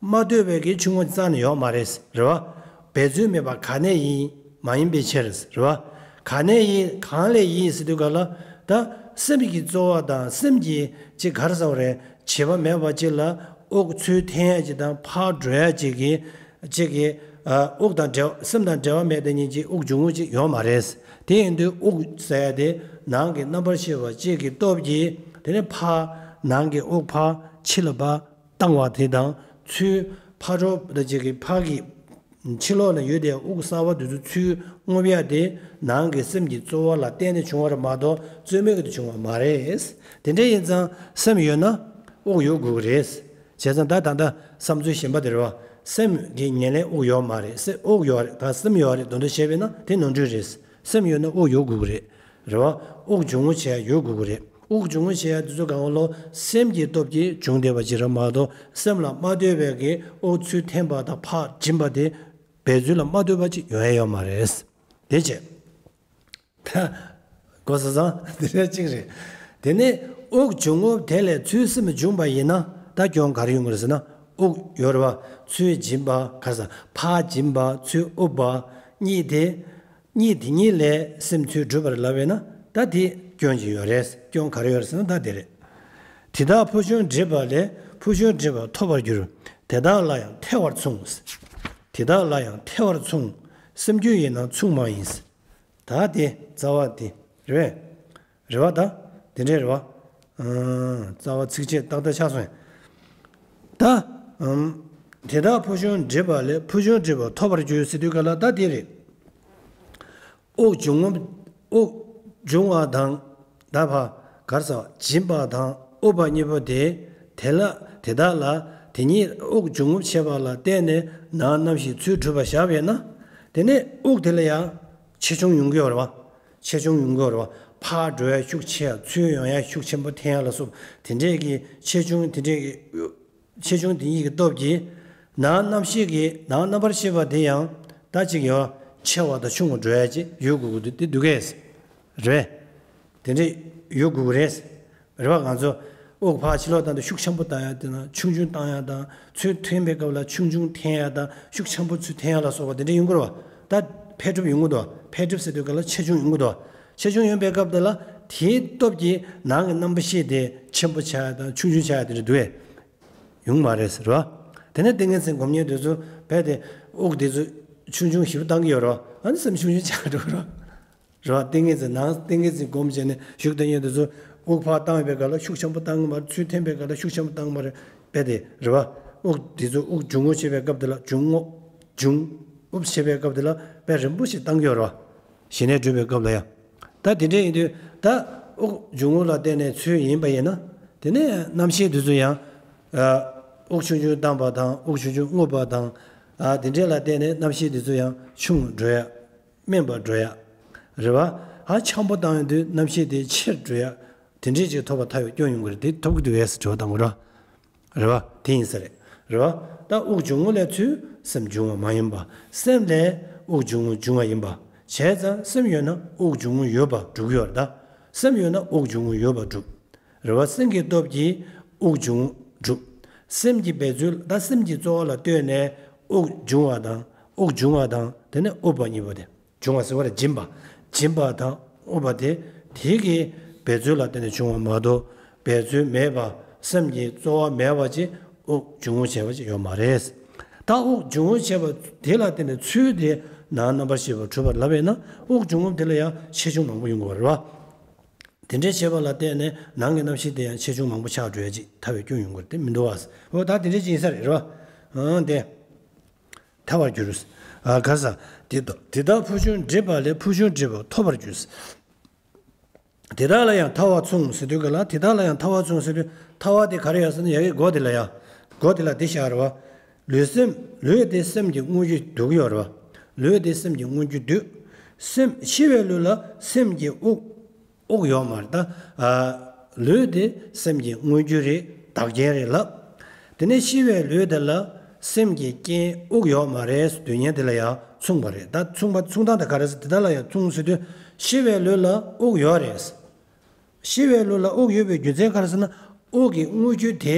མ་ལྟོས་པའི་གི་ཆུང་ངུ་རྩ་ནས་ཡོད་མ་རེད། རེད་བ། འབད་རྩོལ་མེད་པ་ག་ནས་ཡིན། མ་ཡིན་པའི་ཕྱིར། རེད་བ། ག་ནས་ཡིན་གང་ལས་ཡིན་ཟེར་དུས་ག་ལ་ད་སེམས་ཀྱི་རྩོལ་བ་དང་སེམས་ཀྱི་ཅིག་ག་རེ་ཟེར་བ་རེད། བྱེད་པ་མེད་པ་ཅིག་ལ་དབུགས་ཚུར་འཐེན་ཡ་ཅིག་དང་ཕར་འགྲོ་ཡ་ཅིག་གི་ཅིག་གི་ཨ་དབུགས་དང་འབྲེལ་བ་སེམས་དང་འབྲེལ་བ་མེད་དེ་ཉིད་ཀྱི་དབུགས་འབྱུང་ངོ་ཅིག་ཡོད་མ་རེད། དེ་ཡིན་དུས་དབུགས་ཟེར་ཡ་དེ་ནང་གི་རྣམ་པར་ཤེས་པ་གཅིག་གི་སྟོབས་ཀྱིས་དེ་ནས་ཕར་ནང་གི་དབུགས་ཕར་ཕྱི་ལ་ཕར་བཏང་བ་དེ་དང་ཚུར་ཕར་འགྲོ་དང་གཅིག་གི་ཕར་གི་ཕྱི་ལོགས་ལ་ཡོད་དེ་དབུགས་གསར་པ་དེ་ཚོ་ཚུར་རྔུབ་ཡ་དེ་ནང་གི་སེམས་ཀྱི་རྩོལ་བ་ལ་བརྟེན་ནས་བྱུང་བ་རེད་མ་གཏོགས་རྩོལ་མེད་ཀྱི་དུ་བྱུང་བ་མ་རེད། དེ་འདྲ་ཡིན་ཙང་སེམས་ཡོད་ན་དབུགས་ཡོད་དགོས་ཀྱི་རེད། བྱས་ཙང་ད་ད་ལྟ་བསམ་ཚུལ་གཞན་པ་དེ་རེད་བ། སེམས་ཀྱི་ངོས་ལེན་དབུགས་ཡོད་མ་རེད། སེ་དབུགས་ཡོད་རེད་ད་སེམས་ཡོད་རེད་མདོར་མདོར་བཤད་པས་ན་དེ་ནོར་འཁྲུལ་རེད། སེམས་ཡོད་ན་དབུགས་ཡོད་དགོས་ཀྱི་རེད། རེད་བ། དབུགས་འབྱུང་ངོ་བྱེད་ཡ་ཡོད་དགོས་ཀྱི་རེད། དབུགས་འབྱུང་ངོ་བྱེད་ཡ་དེ་ཚོ་གང་ག་ལོ་སེམས་ཀྱི་སྟོབས་ཀྱིས་བྱུང་བསྡད་པ་ཅིག་རེད་མ་གཏོགས་སེམས་ལ་མ་ལྟོས་པའི་གི་དབུགས་ཚུར་འཐེན་པ་དང་ཕར་འབྱིན་པ་དེ་འབད་རྩོལ་ལ་མ་ལྟོས་པ་ཅིག་ཡོང་ཡ་ཡོད་མ་རེད། དེ་བྱས། ད། གོ་སོང་ཙང་དེ་འདྲ་གཅིག་རེད། དེ་ནས་དབུགས་འབྱུང་ངོ་དེ་ལས་ཚུར་སེམས་འབྱུང་པ་ཡིན་ན་ད་སྐྱོན་ག་རེ་ཡོང་གི་རེད་ཟེར་ན་དབུགས་ཡོད་རེད་བ། ཚུར་འབྱིན་པ་ག་རེ་ཟ་ཕར་འབྱིན་པ་ཚུར་དབུབ་པ་གཉིས་དེ། གཉིས་དེ་གཉིས་ལས་སེམས་ཚུར་གྲུབ་པར་ལབ་པས་ན་ད་དེ་སྐྱོན་ཅིག་ཡོད་རེད། སྐྱོན་ག་རེ་ཡོད་རེད་ཟེར་ན་ད་དེ་རེད། དེ་དག་ཕུལ་བྱུང་སྒྲིབ་པ་ལས་ཕུལ་བྱུང་སྒྲིབ་པ་ཐོབ་པར་འགྱུར། དེ་དག་ལ་ཡང་ཐལ་བར་མཚུངས། དེ་དག་ལ་ཡང་ཐལ་བར་མཚུངས། སེམས་རྒྱུད་ཡིན་ན་མཚུངས་མ་ཡིན། ད་དེ་རྩ་བ་དེ་རེད། རེད་བ་ད། དེ་འདྲས་རེད་བ། ཨང་། རྩ་བ་ཚིགས་བཅད་ཏག་ཏག་ཆགས་སོང་ཡ། ད། ཨམ། དེ་དག་ཕུལ་བྱུང་སྒྲིབ་པ་ལས་ཕུལ་བྱུང་སྒྲིབ་པ་ཐོབ་པར་འགྱུར་ཟེར་དུས་ག་ལ་ད་དེ་རེད། དབུགས་འབྱུང་ངོ་། དབུགས་འབྱུང་བ་དང་། ད་ཕ། གར་ས་འབྱིན་པ་དང་དབུབ་པ་གཉིས་པོ་དེ། དེ་ལ་དེ་དག་ལ་དེ་ཉིད་དབུགས་འབྱུང་ངོ་བྱེད་པ་ལ་བརྟེན་ནས་ནང་རྣམ་ཤེས་ཚུར་གྲུབ་པ་བཞག་པས་ན། དེ་ནས་དབུགས་དེ་ལ་ཡང་ཆེ་ཆུང་ཡོང་གི་ཡོད་རེད་བ། ཆེ་ཆུང་ཡོང་གི་ཡོད་རེད་བ། ཕར་འགྲོ་ཡ་ཤུགས་ཆེ་ཡ། ཚུར་ཡོང་ཡ་ཤུགས་ཆེན་པོ་འཐེན་ཡ་ལ་སོགས་དེ་འདྲས་ཀྱི་ཆེ་ཆུང་དེ་འདྲས་ཀྱི་ཆེ་ཆུང་དེ་གཉིས་ཀྱི་སྟོབས་ཀྱིས་ནང་རྣམ་ཤེས་ཀྱི་ནང་རྣམ་པར་ཤེས་པ་དེ་ཡང་ད་ཅིག་ཡང་ཆེ་བ་དང་ཆུང་བ་འགྲོ་ཡ་ཅིག་ཡོད་དགོས་ཀྱི་འདུག་དེ་འདུག་གས་རེད། དེ་འདྲས་ཡོད་དགོས་ཀྱི་རེད། རེད་བ། ང་ཚོ་དབུགས་ཕར་ཕྱི་ལོགས་བཏང་དུས་ཤུགས་ཆེན་པོ་བཏང་ཡ་དེ་དང་ཆུང་ཆུང་བཏང་ཡ་དང་། ཚུར་འཐེན་པའི་སྐབས་ལ་ཆུང་ཆུང་འཐེན་ཡ་དང་ཤུགས་ཆེན་པོ་ཚུར་འཐེན་ཡ་ལ་སོགས་པ་དེ་འདྲ་ཡོང་གི་རེད་བ། ད་འཕེལ་འགྲིབ་ཡོང་གི་འདུག་འཕེལ་འགྲིབ་ཟེར་དུས་སྐབས་ལ་ཆེ་ཆུང་ཡོང་གི་འདུག་ཆེ་ཆུང་ཡོང་པའི་སྐབས་དེ་ལ་དེའི་སྟོབས་ཀྱིས་ནང་གི་རྣམ་པར་ཤེས་དེ་ཆེན་པོ་ཆགས་ཡ་དང་ཆུང་ཆུང་ཆགས་ཡ་དེ་འདྲ་འདུག་གས། ཡོང་མ་རེད་ཟེར་བ། དེ་ནས་ཏིང་ངེ་འཛིན་སྒོམ་མཁན་དེ་ཚོ་རྦད་དེ་དབུགས་དེ་ཚོ་ཆུང་ཆུང་ཞེ་པོ་བཏང་གི་ཡོད་རེད་བ། ཨ་ནི་སེམས་ཆུང་ཆུང་ཆགས་འགྲོ་གི་རེད་བ། རེད་བ། ཏིང་ངེ་འཛིན་ནང་ཏིང་ངེ་འཛིན་སྒོམ་བྱས་ནས་བཞུགས་བསྡད་མཁན་དེ་ཚོ་དབུགས་ཕར་བཏང་བའི་སྐབས་ལ་ཤུགས་ཆེན་པོ་བཏང་གི་མ་རེད། ཚུར་འཐེན་པའི་སྐབས་ལ་ཤུགས་ཆེན་པོ་བཏང་གི་མ་རེད། རྦད་དེ་རེད་བ། དབུགས་དེ་ཚོ་དབུགས་འབྱུང་རྔུབ་བྱེད་པའི་སྐབས་དེ་ལ་འབྱུང་རྔུབ་འབྱུང་རྔུབ་བྱེད་པའི་སྐབས་དེ་ལ་རྦད་རིང་པོ་ཞིག་བཏང་གི་ཡོད་རེད་བ། ཞི་གནས་སྒྲུབ་པའི་སྐབས་ལ་ཡང་། ད་དེ་འདྲ་ཡིན་དུས་ད་དབུགས་འབྱུང་རྔུབ་ལ་བརྟེན་ནས་ཚུར་ཡིན་པ་ཡིན་ན། དེ་ནས་རྣམ་ཤེས་དེ་ཚོ་ཡང་། ཨ། དབུགས་ཆུང་ཆུང་བཏང་པ་དང་དབུགས་ཆུང་ཆུང་རྔུབ་པ་དང་། ཨ། དེ་འདྲ་ལ་བརྟེན་ནས་རྣམ་ཤེས་དེ་ཚོ་ཡང་ཆུང་འགྲོ་ཡ། དམན་པར་འགྲོ་ཡ། རེད་བ། ཨ། ཆེན་པོ་བཏང་ཡོང་དུས་རྣམ་ཤེས་དེ་ཆེར་འགྲོ་ཡ། དེ་འདྲས་ཅིག་ཐོབ་པ་ཐལ་བའི་སྐྱོན་ཡོང་གི་རེད། དེ་ཐོབ་ཀྱི་འདུག་གས་ཟེར་དྲི་བ་བཏང་གི་རེད། རེད་བ། དེ་ཡིན་ས་རེད། རེད་བ། ད་དབུགས་འབྱུང་རྔུབ་ལས་ཚུར་སེམས་འབྱུང་བ་མ་ཡིན་པ། སེམས་ལས་དབུགས་འབྱུང་རྔུབ་འབྱུང་བ་ཡིན་པ། བྱས་ཙང་སེམས་ཡོད་ན་དབུགས་འབྱུང་རྔུབ་ཡོད་པར་གྲུབ་ཀྱི་ཡོད་རེད་ད། སེམས་ཡོད་ན་དབུགས་འབྱུང་རྔུབ་ཡོད་པར་གྲུབ། རེད་བ། སེམས་ཀྱི་སྟོབས་ཀྱིས་དབུགས་འབྱུང་རྔུབ་གྲུབ། སེམས་ཀྱི་འབད་རྩོལ། ད་སེམས་ཀྱི་རྩོལ་བ་ལ་ལྟོས་ནས་དབུགས་འབྱུང་བ་དང་དབུགས་འབྱུང་བ་དང་དེ་ནས་རྔུབ་པ་གཉིས་པོ་དེ། འབྱུང་བ་ཟེར་བ་ལ་སྦྱིན་པ། སྦྱིན་པ་དང་རྔུབ་པ་དེ་དེ་གི་འབད་རྩོལ་ལ་བརྟེན་ནས་བྱུང་བ་མ་གཏོགས་འབད་རྩོལ་མེད་པ། སེམས་ཀྱི་རྩོལ་བ་མེད་པ་ཅིག་དབུགས་འབྱུང་རྔུབ་བྱས་པ་ཅིག་ཡོད་མ་རེད། ད་དབུགས་འབྱུང་རྔུབ་བྱས་པ་དེ་ལ་བརྟེན་ནས་ཚུར་དེ་ནང་རྣམ་པར་ཤེས་པ་གྲུབ་པར་ལབ་པས་ན་དབུགས་འབྱུང་རྔུབ་དེ་ལ་ཡང་ཆེ་ཆུང་མང་པོ་ཡོང་གི་རེད་བ། དེ་འདྲའི་བྱས་པ་ལ་བརྟེན་ནས་ནང་གི་རྣམ་ཤེས་དེ་ཡང་ཆེ་ཆུང་མང་པོ་ཆགས་འགྲོ་ཡ་ཅིག་ཐལ་བའི་སྐྱོན་ཡོང་གི་རེད། དེ་མི་འདུག་བ། འོ་ད་དེ་འདྲའི་ཅིག་ཡིན་ས་རེད་བ། ཨང་དེ། ཐལ་བར་འགྱུར། ཨ། ག་ས། དེ་དག་དེ་དག་ཕུལ་བྱུང་འདྲེས་པ་ལས་ཕུལ་བྱུང་འདྲེས་པ་ཐོབ་པར་འགྱུར། དེ་དག་ལ་ཡང་ཐལ་བ་མཚུངས་ཟེར་དུས་ག་ལ། དེ་དག་ལ་ཡང་ཐལ་བ་མཚུངས་ཟེར་དུས་ཐལ་བ་དེ་ག་རེ་ཡོད་ཟེར་ན་ཡ་གི་མགོ་དེ་ལ་ཡ། མགོ་དེ་ལ་དེ་བཞག་རེད་བ། ལུས་སེམས། ལུས་དེ་སེམས་ཀྱི་དངོས་རྒྱུ་འདུག་ཡོད་རེད་བ། ལུས་དེ་སེམས་ཀྱི་དངོས་རྒྱུ་འདུག་སེམས་ཤི་བའི་ལུས་ལ་སེམས་ཀྱི་དབུགས། དབུགས་ཡོད་མ་རེད་ད། ཨ། ལུས་དེ་སེམས་ཀྱི་དངོས་རྒྱུ་རེད། བདག་རྐྱེན་རེད་ལབ། དེ་ནས་ཤི་བའི་ལུས་དེ་ལ་སེམས་ཀྱི་རྐྱེན་དབུགས་ཡོད་མ་རེད། སྡུག་བསྔལ་དེ་ལ་ཡང་མཚུངས་པ་རེད་ད། མཚུངས་པ་མཚུངས་སྟངས་དེ་ག་རེ་ཟེར། དེ་དག་ལ་ཡང་མཚུངས་ཟེར་དུས་ཤི་བའི་ལུས་ལ་དབུགས་ཡོད་རེད། ཤི་བའི་ལུས་ལ་དབུགས་ཡོད་པའི་རྒྱུ་མཚན་ག་རེ་ཟེར་ན་དབུགས་ཀྱི་དངོས་རྒྱུ་དེ།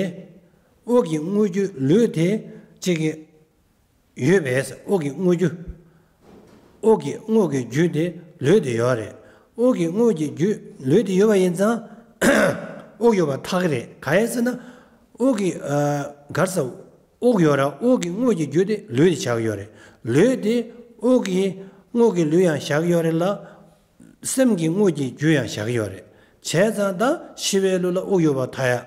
དབུགས་ཀྱི་དངོས་རྒྱུ་ལུས་དེ་གཅིག་གི་ཡོད་པས། དབུགས་ཀྱི་དངོས་རྒྱུ། དབུགས་ཀྱི་དངོས་ཀྱི་རྒྱུ་དེ་ལུས་དེ་ཡོད་རེད། དབུགས་ཀྱི་དངོས་ཀྱི་རྒྱུ་ལུས་དེ་ཡོད་པ་ཡིན་ཙང་། དབུགས་ཡོད་པ་ཐག་གི་རེད། གང་ཡིན་ཟེར་ན། དབུགས་ཀྱི། ཨ། ག་རེ་ཟེར། དབུགས་ཡོད་ར་དབུགས་ཀྱི་དངོས་ཀྱི་རྒྱུ་དེ་ལུས་དེ་ཆགས་ཀྱི་ཡོད་རེད། ལུས་དེ་དབུགས་ཀྱི་དངོས་ཀྱི་ལུས་ཡང་བཞག་གི་ཡོད་རེད་ལ། སེམས་ཀྱི་དངོས་ཀྱི་རྒྱུ་ཡང་བཞག་གི་ཡོད་རེད། བྱས་ཙང་ད་ཤི་བའི་ལུས་ལ་དབུགས་ཡོད་པ་ཐག་ཡ།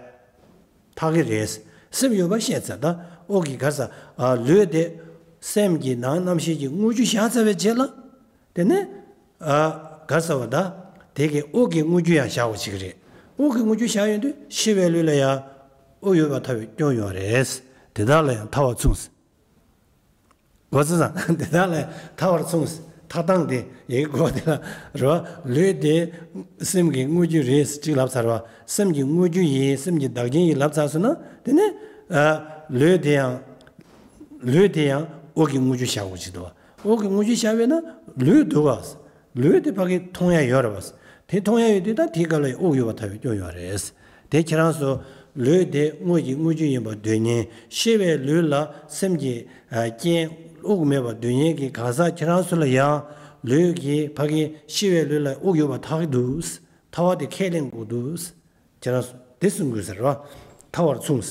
ཐག་གི་རེད། སེམས་ཡོད་པ་ཤེས་ཚར། ད་དབུགས་ཀྱི་ག་རེ་ཟེར། ཨ། ལུས་དེ་སེམས་ཀྱི་ནང་རྣམ་ཤེས་ཀྱི་དངོས་རྒྱུ་བཞག་ཚར་བའི་རྗེས་ལ། དེ་ནས། ཨ། ག་རེ་ཟེར་བ་ད། དེ་གི་དབུགས་ཀྱི་དངོས་རྒྱུ་ཡང་བཞག་པ་ཅིག་རེད། དབུགས་ཀྱི་དངོས་རྒྱུ་བཞག་ཡོང་དུས་ཤི་བའི་ལུས་ལ་ཡང་དབུགས་ཡོད་པ་ཐལ་བའི་སྐྱོན་ཡོད་རེད། དེ་དག་ལ་ཡང་ཐལ་བ་མཚུངས། གོ་སོང་ཙང་དེ་དག་ལ་ཐལ་བར་མཚུངས། ཐལ་སྟངས་དེ་ཡི་གེ་གོ་དེ་ལ་རོ། ལུས་དེ་སེམས་ཀྱི་དངོས་རྒྱུ་རེད་ཅིག་ལབ་ཚར་བ། སེམས་ཀྱི་དངོས་རྒྱུ་ཡིན། སེམས་ཀྱི་བདག་རྐྱེན་ཡིན་ལབ་ཚར་སོང་ན། དེ་ནས། ཨ། ལུས་དེ་ཡང་། ལུས་དེ་ཡང་དབུགས་ཀྱི་དངོས་རྒྱུ་བཞག་དགོས་ཀྱི་འདུག་བ། དབུགས་ཀྱི་དངོས་རྒྱུ་བཞག་པས་ན་ལུས་འདུག་བ། ལུས་དེ་ཕ་གི་མཐོང་ཡ་ཡོད་རེད་བ། དེ་མཐོང་ཡ་ཡོད་དུས་ད་དེའི་སྐབས་ལ་དབུགས་ཡོད་པ་ཐལ་བའི་སྐྱོན་ཡོད་རེད། དེ་ཁྱེད་རང་ཚོ་ལུས་དེ་དངོས་ཀྱི་དངོས་རྒྱུ་ཡིན་པར་འདོད་མཁན། ཤི་བའི་ལུས་ལ་སེམས་ཀྱི། ཨ། རྐྱེན་དབུགས་མེད་པར་འདོད་མཁན་གྱི་གང་ཟག་ཁྱེད་རང་ཚོ་ལ་ཡང་ལུས་ཀྱི་ཕ་གི་ཤི་བའི་ལུས་ལ་དབུགས་ཡོད་པ་ཐལ་གྱི་འདུག་ཐལ་བ་དེ་ཁས་ལེན་དགོས་འདུག་ཁྱེད་རང་ཚོ་དེ་གསུང་དགོས་ཟེར་བ། ཐལ་བར་མཚུངས།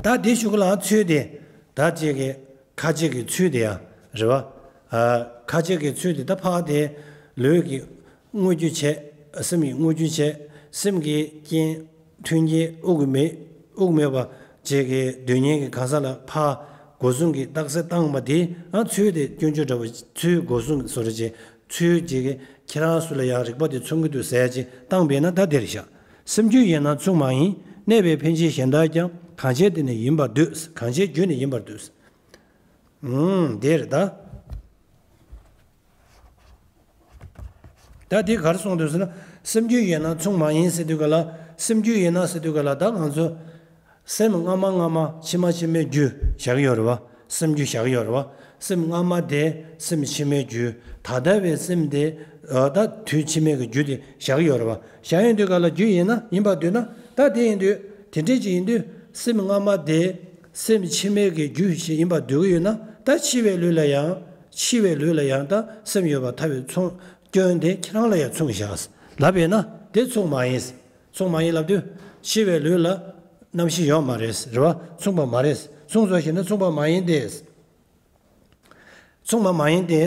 ད་དེ་ཞུ་གི་ལ་ཚུལ་དེ། ད་ཅིག་གི་ཁ་ཅིག་གི་ཚུལ་དེ་ཡང་རེད་བ། ཨ། ཁ་ཅིག་གི་ཚུལ་དེ་ད་ཕར་དེ་ལུས་ཀྱི་དངོས་རྒྱུ་བྱས། སེམས་ཀྱི་དངོས་རྒྱུ་བྱས། སེམས་ཀྱི་རྐྱེན་མཐུན་རྐྱེན་དབུགས་མེད། དབུགས་མེད་པ་ཅིག་གི་འདོད་མཁན་གྱི་གང་ཟག་ལ་ཕར་སྒོ་གསུམ་གྱི་རྟགས་གསལ་བཏང་བ་དེ། ཨ། ཚུལ་དེ་སྐྱོན་བརྗོད་འདྲ་བོ་ཚུལ་སྒོ་གསུམ་གྱི་བཟོ་འདྲ་ཅིག་ཚུལ་ཅིག་གི་ཁྱེད་རང་ཚོ་ལ་ཡང་རིགས་པ་དེ་མཚོན་གྱི་འདུག་ཟེར་ཅིག་བཏང་བས་ན་ད་དེ་རེད་ཤག་སེམས་རྒྱུད་ཡིན་ན་མཚུངས་མ་ཡིན། གནས་པའི་འཕེན་བྱེད་གཞན་དག་ཀྱང་། གང་བྱས་དེ་ནི་ཡིན་པར་འདོད། གང་བྱས་རྒྱུ་ནི་ཡིན་པར་འདོད། ཨུམ། དེ་རེད་ད། ད་དེ་ག་རེ་གསུངས་འདུག་ཟེར་ན། སེམས་རྒྱུད་ཡོད་ན་མཚུངས་མ་ཡིན་ཟེར་དུས་ག་ལ། སེམས་རྒྱུད་ཡོད་ན་ཟེར་དུས་ག་ལ། ད་ང་ཚོ་སེམས་སྔ་མ་སྔ་མ་ཕྱི་མ་ཕྱི་མའི་རྒྱུ་བཞག་གི་ཡོད་རེད་བ། སེམས་རྒྱུད་བཞག་གི་ཡོད་རེད་བ། སེམས་སྔ་མ་དེ་སེམས་ཕྱི་མའི་རྒྱུ། ད་ལྟ་བའི་སེམས་དེ་ཨ་ད་དུས་ཕྱི་མའི་གི་རྒྱུ་དེ་བཞག་གི་ཡོད་རེད་བ། བཞག་ཡོང་དུས་ག་ལ་རྒྱུ་ཡིན་ན་ཡིན་པར་འདོད་ན། ད་དེ་ཡིན་དུས་དེ་འདྲས་ཅིག་ཡིན་དུས་སེམས་སྔ་མ་དེ་སེམས་ཕྱི་མའི་གི་རྒྱུ་ཞིག་ཡིན་པར་འདོད་ཀྱི་ཡོད་ན། ད་འཆི་བའི་ལུས་ལ་ཡང་འཆི་བའི་ལུས་ལ་ཡང་ད་སེམས་ཡོད་པར་ཐལ་བའི་ཚོགས་སྐྱོན་དེ་ཁྱེད་རང་ལ་ཡང་མཚུངས་བཞག་ལབ་པས་ན་དེ་མཚུངས་མ་ཡིན། མཚུངས་མ་ཡིན་ལབ་དུས་འཆི་བའི་ལུས་ལ་རྣམ་ཤེས་ཡོད་མ་རེད། རེད་བ། མཚུངས་པ་མ་རེད། མཚུངས་སོ་ཞེ་ན་མཚུངས་པ་མ་ཡིན་ཏེ། མཚུངས་པ་མ་ཡིན་ཏེ།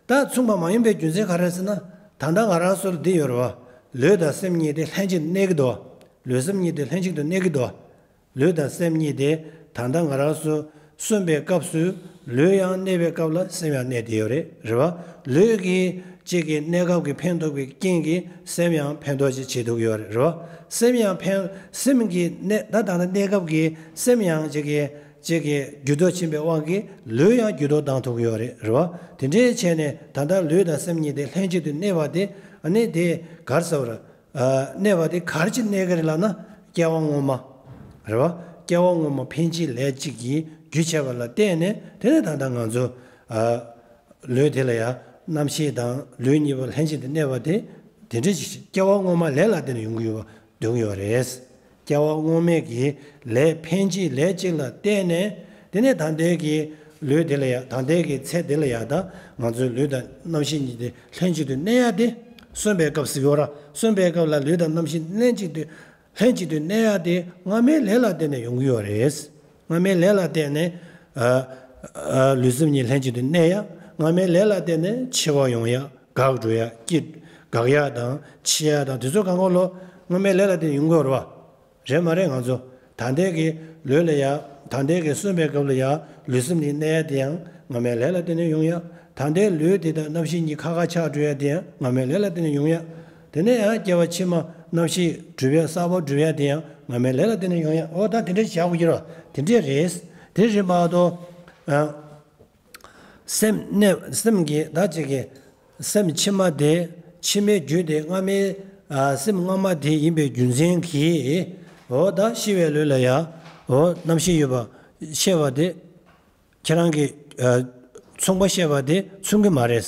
ད་མཚུངས་པ་མ་ཡིན་པའི་རྒྱུ་མཚན་ག་རེ་ཟེར་ན། ད་ལྟ་ང་རང་ཚོར་འདི་ཡོད་རེད་བ། ལུས་དང་སེམས་གཉིས་དེ་ལྷན་ཅིག་ཏུ་གནས་ཀྱི་འདུག་ལུས་སེམས་གཉིས་དེ་ལྷན་ཅིག་ཏུ་གནས་ཀྱི་འདུག་ལུས་དང་སེམས་གཉིས་དེ་ད་ལྟ་ང་རང་ཚོ་གསོན་པའི་སྐབས་སུ་ལུས་ཡང་གནས་པའི་སྐབས་ལ་སེམས་ཡང་གནས་བསྡད་ཡོད་རེད། རེད་བ། ལུས་ཀྱི་གཅིག་གི་གནས་སྐབས་ཀྱི་ཕན་ཐོགས་ཀྱི་རྐྱེན་གྱིས་སེམས་ཡང་ཕན་ཐོགས་ཅིག་བྱེད་ཐུབ་ཀྱི་ཡོད་རེད། རེད་བ། སེམས་ཡང་ཕན། སེམས་ཀྱི་གནས་ད་ད་ལྟ་གནས་སྐབས་ཀྱི་སེམས་ཡང་གཅིག་གི་གཅིག་གི་འགྱུར་ལྡོག་ཕྱིན་པའི་དབང་གིས་ལུས་ཡང་འགྱུར་ལྡོག་བཏང་ཐུབ་ཀྱི་ཡོད་རེད། རེད་བ། དེ་འདྲའི་བྱས་ནས་ད་ལྟ་ལུས་དང་སེམས་གཉིས་དེ་ལྷན་ཅིག་ཏུ་གནས་པ་དེ། ཨ་ནི་དེ་ག་རེ་ཟེར་བ་རེད། ཨ། གནས་པ་དེ་ག་རེ་ཅིག་གནས་ཀྱི་རེད་ལབ་ན། སྐྱེ་བ་སྔོན་མ། རེད་བ། སྐྱེ་བ་སྔོན་མ་འཕེན་བྱེད་ལས་གཅིག་གིས་རྒྱུ་བྱས་པ་ལ་བརྟེན་ནས། དེ་ནས་ད་ལྟ་ང་ཚོ། ཨ། ལུས་དེ་ལ་ཡང་རྣམ་ཤེས་དང་ལུས་གཉིས་པོ་ལྷན་ཅིག་ཏུ་གནས་པ་དེ། དེ་འདྲ་ཞིག་སྐྱེ་བ་སྔོན་མ་ལས་ལ་བརྟེན་ནས་ཡོང་གི་ཡོད་པ་འདོད་ཀྱི་ཡོད་རེད། སྐྱེ་བ་སྔོན་མའི་གི་ལས་འཕེན་བྱེད་ལས་གཅིག་ལ་བརྟེན་ནས། དེ་ནས་ད་ལྟའི་གི་ལུས་དེ་ལ་ཡང་། ད་ལྟའི་གི་ཚེ་འདི་ལ་ཡང་། ད་ང་ཚོའི་ལུས་དང་རྣམ་ཤེས་གཉིས་དེ་ལྷན་ཅིག་ཏུ་གནས་ཡ་དེ། གསོན་པའི་སྐབས་སུ་ཡོད་ར། གསོན་པའི་སྐབས་ལ་ལུས་དང་རྣམ་ཤེས་ལྷན་ཅིག་ཏུ་ལྷན་ཅིག་ཏུ་གནས་ཡ་དེ་སྔ་མའི་ལས་ལ་བརྟེན་ནས་ཡོང་གི་ཡོད་རེད། སྔ་མའི་ལས་ལ་བརྟེན་ནས། ཨ། ཨ། ལུས་སེམས་གཉིས་ལྷན་ཅིག་ཏུ་གནས་ཡ། སྔ་མའི་ལས་ལ་བརྟེན་ནས་འཆི་བ་ཡོང་ཡ། འགག་འགྲོ་ཡ། སྐྱིད། འགག་ཡ་དང་འཆི་ཡ་དང་དེ་ཚོ་གང་ག་ལོ་སྔ་མའི་ལས་ལ་བརྟེན་ནས་ཡོང་གི་ཡོད་རེད་བ། རེད་མ་རེད། ང་ཚོ་ད་ལྟའི་གི་ལུས་ལ་ཡ། ད་ལྟའི་གི་གསོན་པའི་སྐབས་ལ་ཡ་ལུས་སེམས་གཉིས་གནས་ཡ་དེ་ཡང་སྔ་མའི་ལས་ལ་བརྟེན་ནས་ཡོང་ཡ། ད་ལྟའི་ལུས་དེ་དང་རྣམ་ཤེས་གཉིས་ཁ་ཁ་ཆགས་འགྲོ་ཡ་དེ་ཡང་སྔ་མའི་ལས་ལ་བརྟེན་ནས་ཡོང་ཡ། དེ་ནས་ཡང་སྐྱེ་བ་ཕྱི་མ་རྣམ་ཤེས་གྲུབ་ཡ། གསར་པ་གྲུབ་ཡ་དེ་ཡང་སྔ་མའི་ལས་ལ་བརྟེན་ནས་ཡོང་ཡ། འོ་ད་དེ་འདྲ་བྱ་དགོས་ཀྱི་རེད། དེ་འདྲ་རེད། དེ་རེད་མ་གཏོགས། ཨ། སེམས་གནས། སེམས་ཀྱི་ད་ཅིག་གི་སེམས་ཕྱི་མ་དེ། ཕྱི་མའི་རྒྱུ་དེ་སྔ་མའི། ཨ། སེམས་སྔ་མ་དེ་ཡིན་པའི་རྒྱུ་མཚན་གྱིས། འོ་ད་ཤི་བའི་ལུས་ལ་ཡ། འོ་རྣམ་ཤེས་ཡོད་པ་ཤེས་པ་དེ། ཁྱེད་རང་གི། ཨ། མཚུངས་པ་ཤེས་པ་དེ་མཚུངས་ཀྱི་མ་རེད།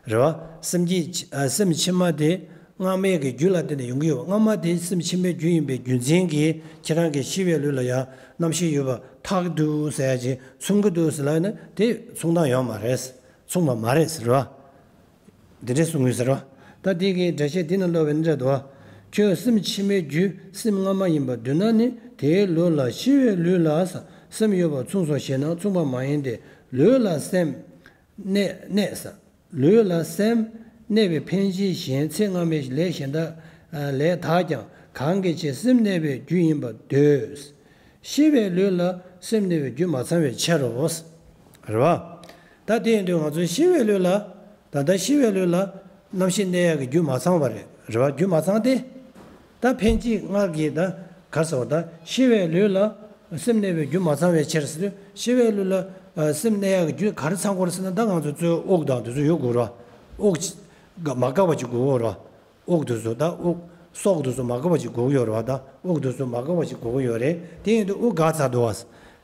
རེད་བ། སེམས་ཀྱི། ཨ། སེམས་ཕྱི་མ་དེ་སྔ་མའི་གི་རྒྱུ་ལ་བརྟེན་ནས་ཡོང་གི་ཡོད་པ། སྔ་མ་དེ་སེམས་ཕྱི་མའི་རྒྱུ་ཡིན་པའི་རྒྱུ་མཚན་གྱིས་ཁྱེད་རང་གི་ཤི་བའི་ལུས་ལ་ཡ་རྣམ་ཤེས་ཡོད་པ་ཐག་འདུག་ཟེར་ཡ་ཅིག་མཚུངས་ཀྱི་འདུག་ཟེར་ལབ་ན་དེ་མཚུངས་སྟངས་ཡོད་མ་རེད། མཚུངས་པ་མ་རེད་ཟེར་བ། འདི་འདྲས་གསུང་གི་ཟེར་བ། ད་དེ་གི་འགྲེལ་བཤད་འདི་ན་ལབ་པ་ནི་འདྲ་འདུག་བ། ཁྱོད་སེམས་ཕྱི་མའི་རྒྱུ་སེམས་སྔ་མ་ཡིན་པར་འདོད་ན་ནི། དེའི་ལུས་ལ་ཤི་བའི་ལུས་ལ་ཟེར། སེམས་ཡོད་པ་མཚུངས་སོ་ཞེ་ན་མཚུངས་པ་མ་ཡིན་ཏེ། ལུས་ལ་སེམས་གནས། གནས་ཟེར། ལུས་ལ་སེམས་གནས་པའི་འཕེན་བྱེད་གཞན་ཚེ་སྔ་མའི་ལས་གཞན་དག་ལས་དག་ཀྱང་། གང་གི་ཕྱིར་སེམས་གནས་པའི་རྒྱུ་ཡིན་པར་འདོད། ཤི་བའི་ལུས་ལ་སེམས་གནས་པའི་རྒྱུ་མ་ཚང་བའི་ཕྱིར་རོ། རེད་བ། ད་དེ་ཡིན་དུས་ང་ཚོའི་ཤི་བའི་ལུས་ལ། ད་ལྟ་ཤི་བའི་ལུས་ལ་རྣམ་ཤེས་གནས་ཡག་གི་རྒྱུ་མ་ཚང་བ་རེད། རེད་བ། རྒྱུ་མ་ཚང་སྟེ། ད་འཕེན་བྱེད་སྔར་གྱི་ད་ག་རེ་ཟེར་བ། ད་ཤི་བའི་ལུས་ལ་སེམས་གནས་པའི་རྒྱུ་མ་ཚང་བའི་ཕྱིར་ཟེར་དུས། ཤི་བའི་ལུས་ལ་ཨ་སེམས་གནས་ཡག་གི་རྒྱུ་ག་རེ་ཚང་དགོས་རེད་ཟེར་ན། ད་ང་ཚོ་གཙོ་བོ་དབུགས་དང་དེ་ཚོ་ཡོད་དགོས་རེད་བ། དབུགས་མ་འགག་པ་ཅིག་དགོས་ཀྱི་ཡོད་རེད་བ། དབུགས་དེ་ཚོ། ད་དབུགས་སོགས་དེ་ཚོ་མ་འགག་པ་ཅིག་དགོས་ཀྱི་ཡོད་རེད་བ། ད་དབུགས་དེ་ཚོ་མ་འགག་པ་ཅིག་དགོས་ཀྱི་ཡོད་རེད། དེ་ཡིན་དུས་དབུགས་འགག་ཚར་འདུག་བ།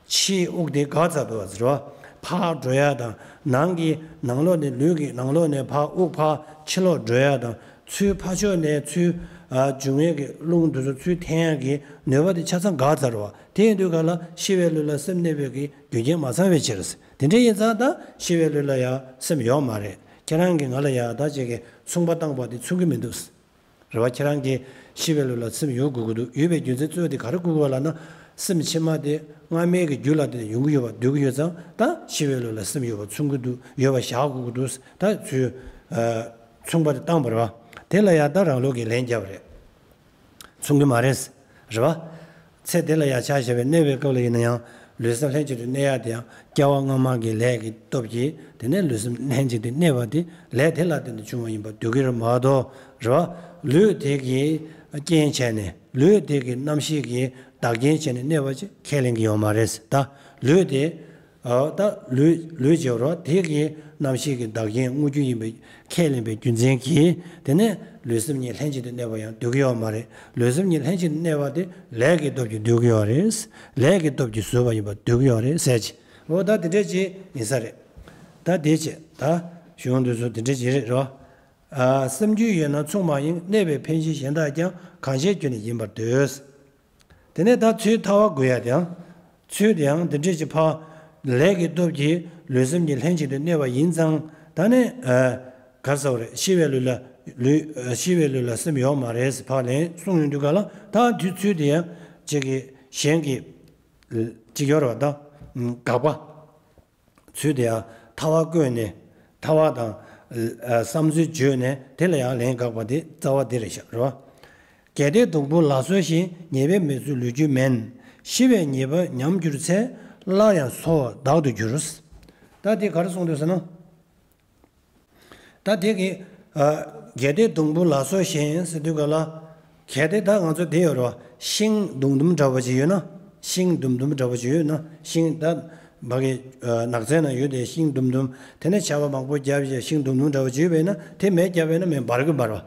ཕྱིའི་དབུགས་དེ་འགག་ཚར་འདུག་བ་ཟེར་བ། ཕར་འགྲོ་ཡ་དང་། ནང་གི་ནང་ལོགས་ནས། ལུས་ཀྱི་ནང་ལོགས་ནས་ཕར་དབུགས་ཕར་ཕྱི་ལོགས་འགྲོ་ཡ་དང་། ཚུར་ཕར་ཕྱོགས་ནས་ཚུར་ཨ་འབྱུང་བའི་གི་རླུང་དེ་ཚོ་ཚུར་འཐེན་ཡ་གི་ནུས་པ་དེ་ཆ་ཚང་འགག་ཚར་བ། དེ་ཡིན་དུས་ག་ལ་ཤི་བའི་ལུས་ལ་སེམས་གནས་པའི་གི་རྒྱུ་རྐྱེན་མ་ཚང་བའི་ཕྱིར། དེ་འདྲ་ཡིན་ཙང་ད་ཤི་བའི་ལུས་ལ་ཡ་སེམས་ཡོད་མ་རེད། ཁྱེད་རང་གིས་ང་ལ་ཡ་ད་ཅིག་གི་མཚུངས་པ་བཏང་པ་དེ་མཚུངས་ཀྱི་མི་འདུག་རེད་བ། ཁྱེད་རང་གིས་ཤི་བའི་ལུས་ལ་སེམས་ཡོད་དགོས་ཀྱི་འདུག་ཡོད་པའི་རྒྱུ་མཚན་གཙོ་བོ་དེ་ག་རེ་དགོས་ཀྱི་ཡོད་ལབ་ན། སེམས་ཕྱི་མ་དེ་སྔ་མའི་གི་རྒྱུ་ལ་བརྟེན་ནས་ཡོང་གི་ཡོད་པ་འདོད་ཀྱི་ཡོད་ཙང་། ད་ཤི་བའི་ལུས་ལ་སེམས་ཡོད་པ་མཚུངས་ཀྱི་འདུག་ཡོད་པ་བཞག་དགོས་ཀྱི་འདུག་ད་ཚུར་ཨ་མཚུངས་པ་དེ་བཏང་བ་རེད་བ། དེ་ལ་ཡང་ད་རང་ལུགས་ཀྱི་ལན་བརྒྱབ་པ་རེད། མཚུངས་ཀྱི་མ་རེད། རེད་བ། ཚེ་འདི་ལ་ཡང་ཆ་བཞག་པའི་གནས་པའི་སྐབས་ལ་ཡིན་ན་ཡང་། ལུས་སེམས་ལྷན་ཅིག་ཏུ་གནས་ཡ་དེ་ཡང་སྐྱེ་བ་སྔ་མ་གི་ལས་ཀྱི་སྟོབས་ཀྱིས། དེ་ནས་ལུས་སེམས་ལྷན་ཅིག་ཏུ་གནས་པ་དེ་ལས་དེ་ལ་བརྟེན་ནས་བྱུང་བ་ཡིན་པར་འདོད་ཀྱི་རེད་མ་གཏོགས། རེད་བ། ལུས་དེ་གི་རྐྱེན་བྱས་ནས། ལུས་དེ་གི་རྣམ་ཤེས་ཀྱི་བདག་རྐྱེན་བྱས་ནས་གནས་པ་ཅིག་ཁས་ལེན་གྱི་ཡོད་མ་རེད། ད་ལུས་དེ། ཨ། ད་ལུས། ལུས་བྱེད་རོ། དེ་གི་ རྣམ་ཤེས་ཀྱི་བདག་རྐྱེན་དངོས་རྒྱུ་ཡིན་པའི་ཁས་ལེན་པའི་རྒྱུ་མཚན་གྱིས། དེ་ནས་ལུས་སེམས་གཉིས་ལྷན་ཅིག་ཏུ་གནས་པ་ཡང་འདོད་ཀྱི་ཡོད་མ་རེད། ལུས་སེམས་གཉིས་ལྷན་ཅིག་ཏུ་གནས་པ་དེ་ལས་ཀྱི་སྟོབས་ཀྱིས་འདོད་ཀྱི་ཡོད་རེད། ལས་ཀྱི་སྟོབས་ཀྱིས་བཟོས་པ་ཡིན་པ་འདོད་ཀྱི་ཡོད་རེད་ཟེར་གྱི། འོ་ད་དེ་འདྲས་ཅིག་ཡིན་ས་རེད། ད་དེ་བྱས་ད་གཞུང་འདི་ཚོ་དེ་འདྲས་ཅིག་རེད་རོ། ཨ། སེམས་རྒྱུད་ཡོད་ན་མཚུངས་པ་ཡིན། གནས་པའི་འཕེན་བྱེད་གཞན་དག་ཀྱང་། གང་ཞའི་རྒྱུ་ནི་ཡིན་པར་འདོད། དེ་ནས་ད་ཚུལ་ཐལ་བ་དགོས་ཡ་དེའང་། ཚུལ་དེའང་འདི་འདྲས་ཀྱི་ཕ། ལས་ཀྱི་སྟོབས་ཀྱིས་ལུས་སེམས་ཀྱི་ལྷན་ཅིག་ཏུ་གནས་པ་ཡིན་ཙང་། ད་ནི། ཨ། ག་རེ་ཟེར་བ་རེད། ཤི་བའི་ལུས་ལ་ལུས། ཨ། ཤི་བའི་ལུས་ལ་སེམས་ཡོད་མ་རེད་ཟེར་ཕར་ལན་གསུངས་ཡོང་དུས་ག་ལ། ད་དུས་ཚུལ་དེ་ཡང་གཅིག་གིས་གཞན་གྱི་གཅིག་ཡོད་རེད་བ་ད། དགག་པ། ཚུལ་དེ་ཡང་ཐལ་བ་བཀོད་ནས། ཐལ་བ་དང་། ཨ། བསམ་ཚུལ་བརྗོད་ནས་དེ་ལ་ཡང་ལན་དགག་པ་དེ་རྩ་བ་དེ་རེད་ཤག་རེད་བ། གལ་ཏེ་སྡོང་བུ་ལ་སོགས་བཞིན། ཉེས་པའི་མི་ཚུལ་ལུས་རྒྱུ་མིན། ཤི་བའི་ཉེས་པ་ཉམས་གྱུར་ཚེ། སླར་ཡང་འཚོ་བ་དག་ཏུ་འགྱུར། ད་དེ་ག་རེ་གསུངས་འདུག་ཟེར་ན། ད་དེ་གི། ཨ། གལ་ཏེ་སྡོང་བུ་ལ་སོགས་བཞིན་ཟེར་དུས་ག་ལ། གལ་ཏེ་ད་ང་ཚོ་དེ་ཡོད་རེད་བ། ཤིང་དུམ་དུམ་འདྲ་བོ་ཅིག་ཡོད་ན། ཤིང་དུམ་དུམ་འདྲ་བོ་ཅིག་ཡོད་ན། ཤིང་ད་བ་གི། ཨ། ནགས་ཚལ་ན་ཡོད་དེ་ཤིང་དུམ་དུམ། དེ་ནས་ཆར་པ་མང་པོ་བརྒྱབ་བྱས་ཤིང་དུམ་དུམ་འདྲ་བོ་ཅིག་ཡོད་པས་ན། དེ་མེ་བརྒྱབ་པས་ན་མེ་འབར་གི་འབར་བ།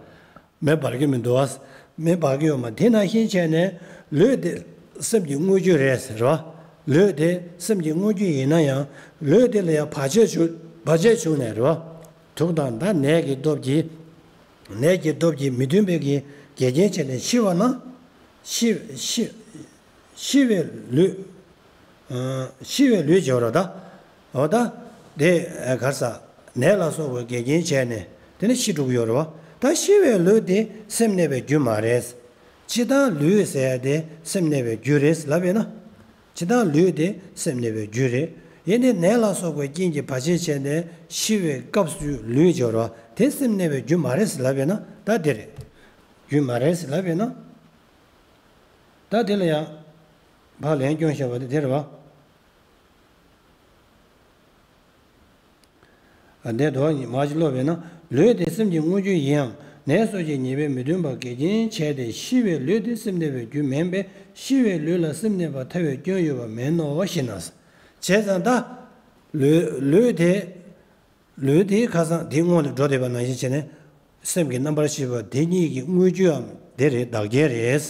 མེ་འབར་གི་མི་འདུག་བ། མེ་འབར་གི་ཡོད་མ། དེ་ནང་བཞིན་བྱས་ནས་ལུས་དེ་སེམས་ཀྱི་དངོས་རྒྱུ་རེད་ཟེར་བ། ལུས་དེ་སེམས་ཀྱི་དངོས་རྒྱུ་ཡིན་ན་ཡང་། ལུས་དེ་ལ་ཡང་བར་ཆད་བྱུང་བར་ཆད་བྱུང་ནས་རེད་བ། དུག་དང་ད་ནད་ཀྱི་སྟོབས་ཀྱིས། ནད་ཀྱི་སྟོབས་ཀྱིས་མི་མཐུན་པའི་གི་འགལ་རྐྱེན་བྱས་ནས་ཤི་བ་ན། ཤི་ཤི་ཤི་བའི་ལུས། ཨ། ཤི་བའི་ལུས་སྦྱོར་རོ་ད། འོ་ད། དེ་གར་ས། ནད་ལ་སོགས་པའི་འགལ་རྐྱེན་བྱས་ནས་དེ་ནི་ཤི་འགྲོ་གི་ཡོད་རེད་བ། ད་ཤི་བའི་ལུས་དེ་སེམས་གནས་པའི་རྒྱུ་མ་རེད། ཇི་ལྟར་ལུས་ཟེར་ཡ་དེ་སེམས་གནས་པའི་རྒྱུ་རེད་ལབ་ཡོད་ན། ཇི་ལྟར་ལུས་དེ་སེམས་གནས་པའི་རྒྱུ་རེད། ཡིན་ནའི་ནད་ལ་སོགས་པའི་རྐྱེན་གྱིས་བར་ཆད་བྱས་ནས་ཤི་བའི་སྐབས་སུ་ལུས་སྦྱོར་བ་དེ་སེམས་གནས་པའི་རྒྱུ་མ་རེད་ལབ་ཡོད་ན། ད་དེ་རེད། རྒྱུ་མ་རེད་ལབ་ཡོད་ན། ད་དེ་ལ་ཡང་ཕར་ལན་སྐྱོན་བཤད་པ་དེ་དེ་རེད་བ། ཨ། དེ་དོ་མ་ཅིག་ཀློག་པས་ན། ལུས་དེ་སེམས་ཀྱི་དངོས་རྒྱུ་ཡིན་ཡང་། ནད་སོགས་ཀྱི་ཉེས་པས་མི་མཐུན་པ་འགལ་རྐྱེན་བྱས་ཏེ་ཤི་བའི་ལུས་དེ་སེམས་གནས་པའི་རྒྱུ་མིན་པས། ཤི་བའི་ལུས་ལ་སེམས་གནས་པར་ཐལ་བའི་སྐྱོན་ཡོད་པ་མིན་ནོ་ཞེ་ན། བྱས་ཙང་ད། ལུས་ལུས་དེ། ལུས་དེ་ཁ་སང་དེའི་སྔོན་ལ་འགྲོ་བསྡད་པ་ནང་བཞིན་བྱས་ནས། སེམས་ཀྱི་རྣམ་པར་ཤེས་པ་དེ་གཉིས་ཀྱི་དངོས་རྒྱུའམ་དེ་རེད། བདག་རྐྱེན་རེད།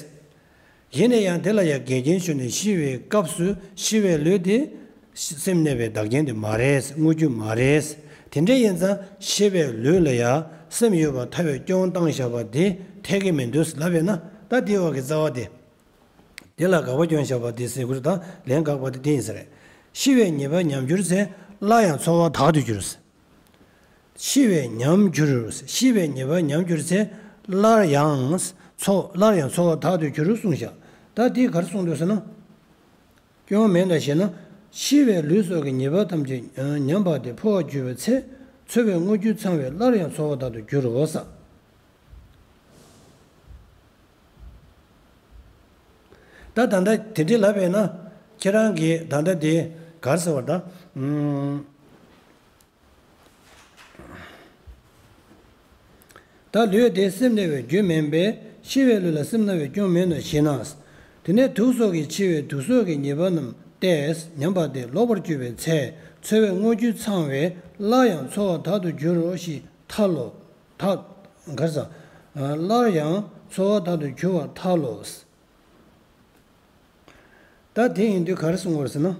ཡིན་ན་ཡང་དེ་ལ་ཡང་འགལ་རྐྱེན་བྱུང་ནས་ཤི་བའི་སྐབས་སུ་ཤི་བའི་ལུས་དེ་སེམས་གནས་པའི་བདག་རྐྱེན་དེ་མ་རེད། དངོས་རྒྱུ་མ་རེད། དེ་འདྲ་ཡིན་ཙང་ཤི་བའི་ལུས་ལ་ཡང་སེམས་ཡོད་པར་ཐལ་བའི་སྐྱོན་བཏང་བཞག་པ་དེ་འཐད་ཀྱི་མི་འདུག་ལབ་ཡོད་ན། ད་དེའི་འོག་གི་རྩ་བ་དེ། དེ་ལ་དགག་པ་སྐྱོན་བཞག་པ་དེ་ཟེར་དགོས་རེད། ད་ལན་དགག་པ་དེ་དེ་ཡིན་ས་རེད། ཤི་བའི་ཉེས་པ་ཉམས་གྱུར་ཚེ། སླར་ཡང་འཚོ་བ་དག་ཏུ་འགྱུར། ཤི་བའི་ཉམས་གྱུར། ཤི་བའི་ཉེས་པ་ཉམས་གྱུར་ཚེ། སླར་ཡང་འཚོ། སླར་ཡང་འཚོ་བ་དག་ཏུ་འགྱུར་གསུངས་བཞག། ད་འདི་ག་རེ་གསུངས་འདུག་ཟེར་ན། སྐྱོན་མེད་ན་ཞེ་ན། ཤི་བའི་ལུས་སོགས་ཀྱི་ཉེས་པ་ཐམས་ཅད་ཉམས་པ་སྟེ་འཕོ་བར་གྱུར་པའི་ཚེ། འཚོ་བའི་དངོས་རྒྱུ་ཚང་བས་སླར་ཡང་འཚོ་བ་དག་ཏུ་འགྱུར་རོ་ཟེར། ད་ད་ལྟ་དེ་འདྲ་ལབ་པས་ན། ཁྱེད་རང་གིས་ད་ལྟ་དེ་ག་རེ་ཟེར་བ་ད། ཨུམ། ད་ལུས་དེ་སེམས་གནས་པའི་རྒྱུ་མིན་པས། ཤི་བའི་ལུས་ལ་སེམས་གནས་པའི་སྐྱོན་མེད་ནོ་ཞེ་ན། དེ་ནས་དུག་སོགས་ཀྱིས་འཆི་བའི་དུག་སོགས་ཀྱི་ཉེས་པ་རྣམས་ཏེ་ཉམས་པ་སྟེ་ལོག་པར་གྱུར་པའི་ཚེ། འཚོ་བའི་དངོས་རྒྱུ་ཚང་བས་སླར་ཡང་འཚོ་བ་དག་ཏུ་འགྱུར་རོ་ཞེས་ཐལ་ལོ། ཐལ། ག་རེ་ཟེར། སླར་ཡང་འཚོ་བ་དག་ཏུ་འགྱུར་བར་ཐལ་ལོ། ད་དེ་ཡིན་དུས་ག་རེ་གསུང་བར་ཟེར་ན།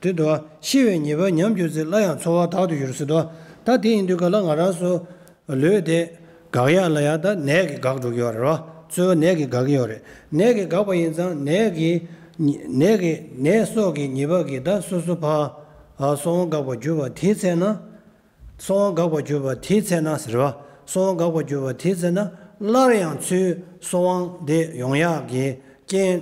དེ་དུ་ཤི་བའི་ཉེས་པ་ཉམས་གྱུར་ཚེ། སླར་ཡང་འཚོ་བ་དག་ཏུ་འགྱུར་ཟེར་དུས། ད་དེ་ཡིན་དུས་ག་ལ་ང་རང་ཚོ་ལུས་དེ་འགག་ཡག་ལ་ཡང་ད་ནད་ཀྱིས་འགག་འགྲོ་གི་ཡོད་རེད་བ། གཙོ་བོ་ནད་ཀྱིས་འགག་གི་ཡོད་རེད། ནད་ཀྱིས་འགག་པ་ཡིན་ཙང་ནད་ཀྱི། ནད་ཀྱི་ནད་སོགས་ཀྱི་ཉེས་པ་གིས་ད་སོ་སོ་ཕར། ཨ། སྲོག་དབང་འགག་པར་གྱུར་པ་དེའི་ཚེ་ན། སྲོག་དབང་འགག་པར་གྱུར་པ་དེའི་ཚེ་ན་ཟེར་བ། སྲོག་དབང་འགག་པར་གྱུར་པ་དེའི་ཚེ་ན། སླར་ཡང་ཚུར་སྲོག་དབང་དེ་ཡོང་ཡག་གི་རྐྱེན།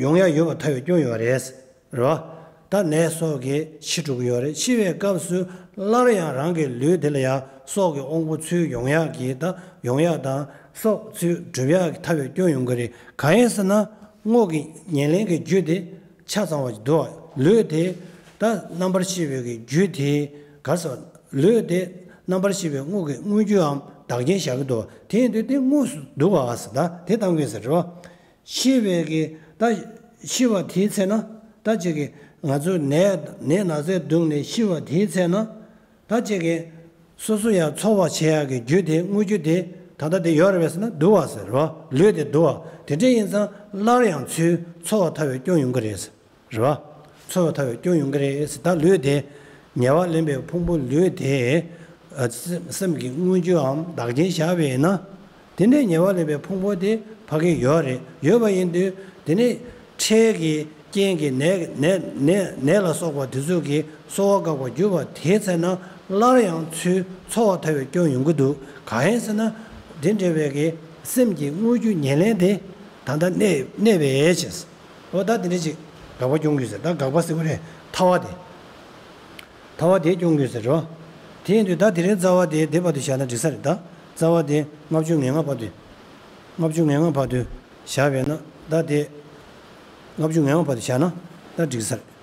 ཡོང་ཡག་ཡོད་པར་ཐལ་བའི་སྐྱོན་ཡོད་རེད། རེད་བ། ད་ནད་སོགས་ཀྱིས་འཆི་འགྲོ་གི་ཡོད་རེད། འཆི་བའི་སྐབས་སུ་སླར་ཡང་རང་གི་ལུས་དེ་ལ་ཡང་སྲོག་གི་དབང་པོ་ཚུར་ཡོང་ཡག་གི། ད་ཡོང་ཡག་དང་སྲོག་ཚུར་སྒྲུབ་ཡག་གི་ཐལ་བའི་སྐྱོན་ཡོང་གི་རེད། གང་ཡིན་ཟེར་ན། དངོས་ཀྱི་ཉེར་ལེན་གྱི་རྒྱུ་དེ་ཆ་ཚང་བ་ཞིག་འདུག། ལུས་དེ་ད་རྣམ་པར་ཤེས་པའི་གི་རྒྱུ་དེ་ག་རེ་ཟེར། ལུས་དེ་རྣམ་པར་ཤེས་པའི་དངོས་ཀྱི་དངོས་རྒྱུའམ་བདག་རྐྱེན་བཞག་གི་འདུག། དེ་ཡིན་དུས་དེ་དངོས་སུ་འདུག་ག་ཟེར། ད་དེ་གཏང་གི་ཟེར་རེད་བ། ཤི་བའི་གི་ད་ཤི་བ་དེའི་ཚེ་ན་ད་ཅིག་གི་ ང་ཚོས་ནད་ནད་ན་ཚས་གདུངས་ནས་ཤི་བ་དེའི་ཚེ་ན། ད་ཅིག་གིས་སོ་སོ་ཡང་འཚོ་བར་བྱེད་ཡག་གི་རྒྱུ་དེ་དངོས་རྒྱུ་དེ་ད་ལྟ་དེ་ཡོད་རེད་པས་ཟེར་ན་འདུག་པ་ཟེར་རོ། ལུས་དེ་འདུག་པ། དེ་འདྲ་ཡིན་ཙང་སླར་ཡང་ཚུར་འཚོ་བར་ཐལ་བའི་སྐྱོན་ཡོང་གི་རེད་ཟེར། རེད་པ། འཚོ་བར་ཐལ་བའི་སྐྱོན་ཡོང་གི་རེད་ཟེར། ད་ལུས་དེ་ཉེ་བར་ལེན་པའི་ཕུང་པོ་ལུས་དེ་ཨ་སེམས་སེམས་ཀྱི་དངོས་རྒྱུའམ་བདག་རྐྱེན་བཞག་པས་ན། དེ་འདྲའི་ཉེ་བར་ལེན་པའི་ཕུང་པོ་དེ་ཕ་གི་ཡོད་རེད། ཡོད་པ་ཡིན་དུས་དེ་ནི་འཕྲལ་གྱི་རྐྱེན་གྱིས་ནད་ནད་ནད་ནད་ལ་སོགས་པ་དེ་ཚོ་གིས་གསོ་བ་འགག་པར་གྱུར་པ་དེའི་ཚེ་ན་སླར་ཡང་ཚུར་འཚོ་བར་ཐལ་བའི་སྐྱོན་ཡོང་གི་འདུག། གང་ཡིན་ཟེར་ན། དེ་འདྲ་བའི་གི་སེམས་ཀྱི་དངོས་རྒྱུ་ཉེར་ལེན་དེ་ད་ལྟ་གནས་གནས་པའི་ཕྱིར། འོ་ད་དེ་འདྲ་ཅིག་དགག་པ་སྐྱོན་དགོས་ཟེར། ད་དགག་པ་ཟེར་བ་རེད། ཐལ་བ་དེ། ཐལ་བ་དེ་སྐྱོན་དགོས་ཟེར་རོ། དེ་ཡིན་དུས་ད་དེ་རིང་རྩ་བ་དེ་དེ་བར་དུ་བཞག་ན་འགྲིག་ས་རེད། ད་རྩ་བ་དེ་ལྔ་བཅུ་ང་ལྔ་བར་དུ། ལྔ་བཅུ་ང་ལྔ་བར་དུ་བཞག་པས་ན་ད་དེ། ལྔ་བཅུ་ང་ལྔ་བར་དུ་བཞག་ན་ད་འགྲིག་ས་རེད།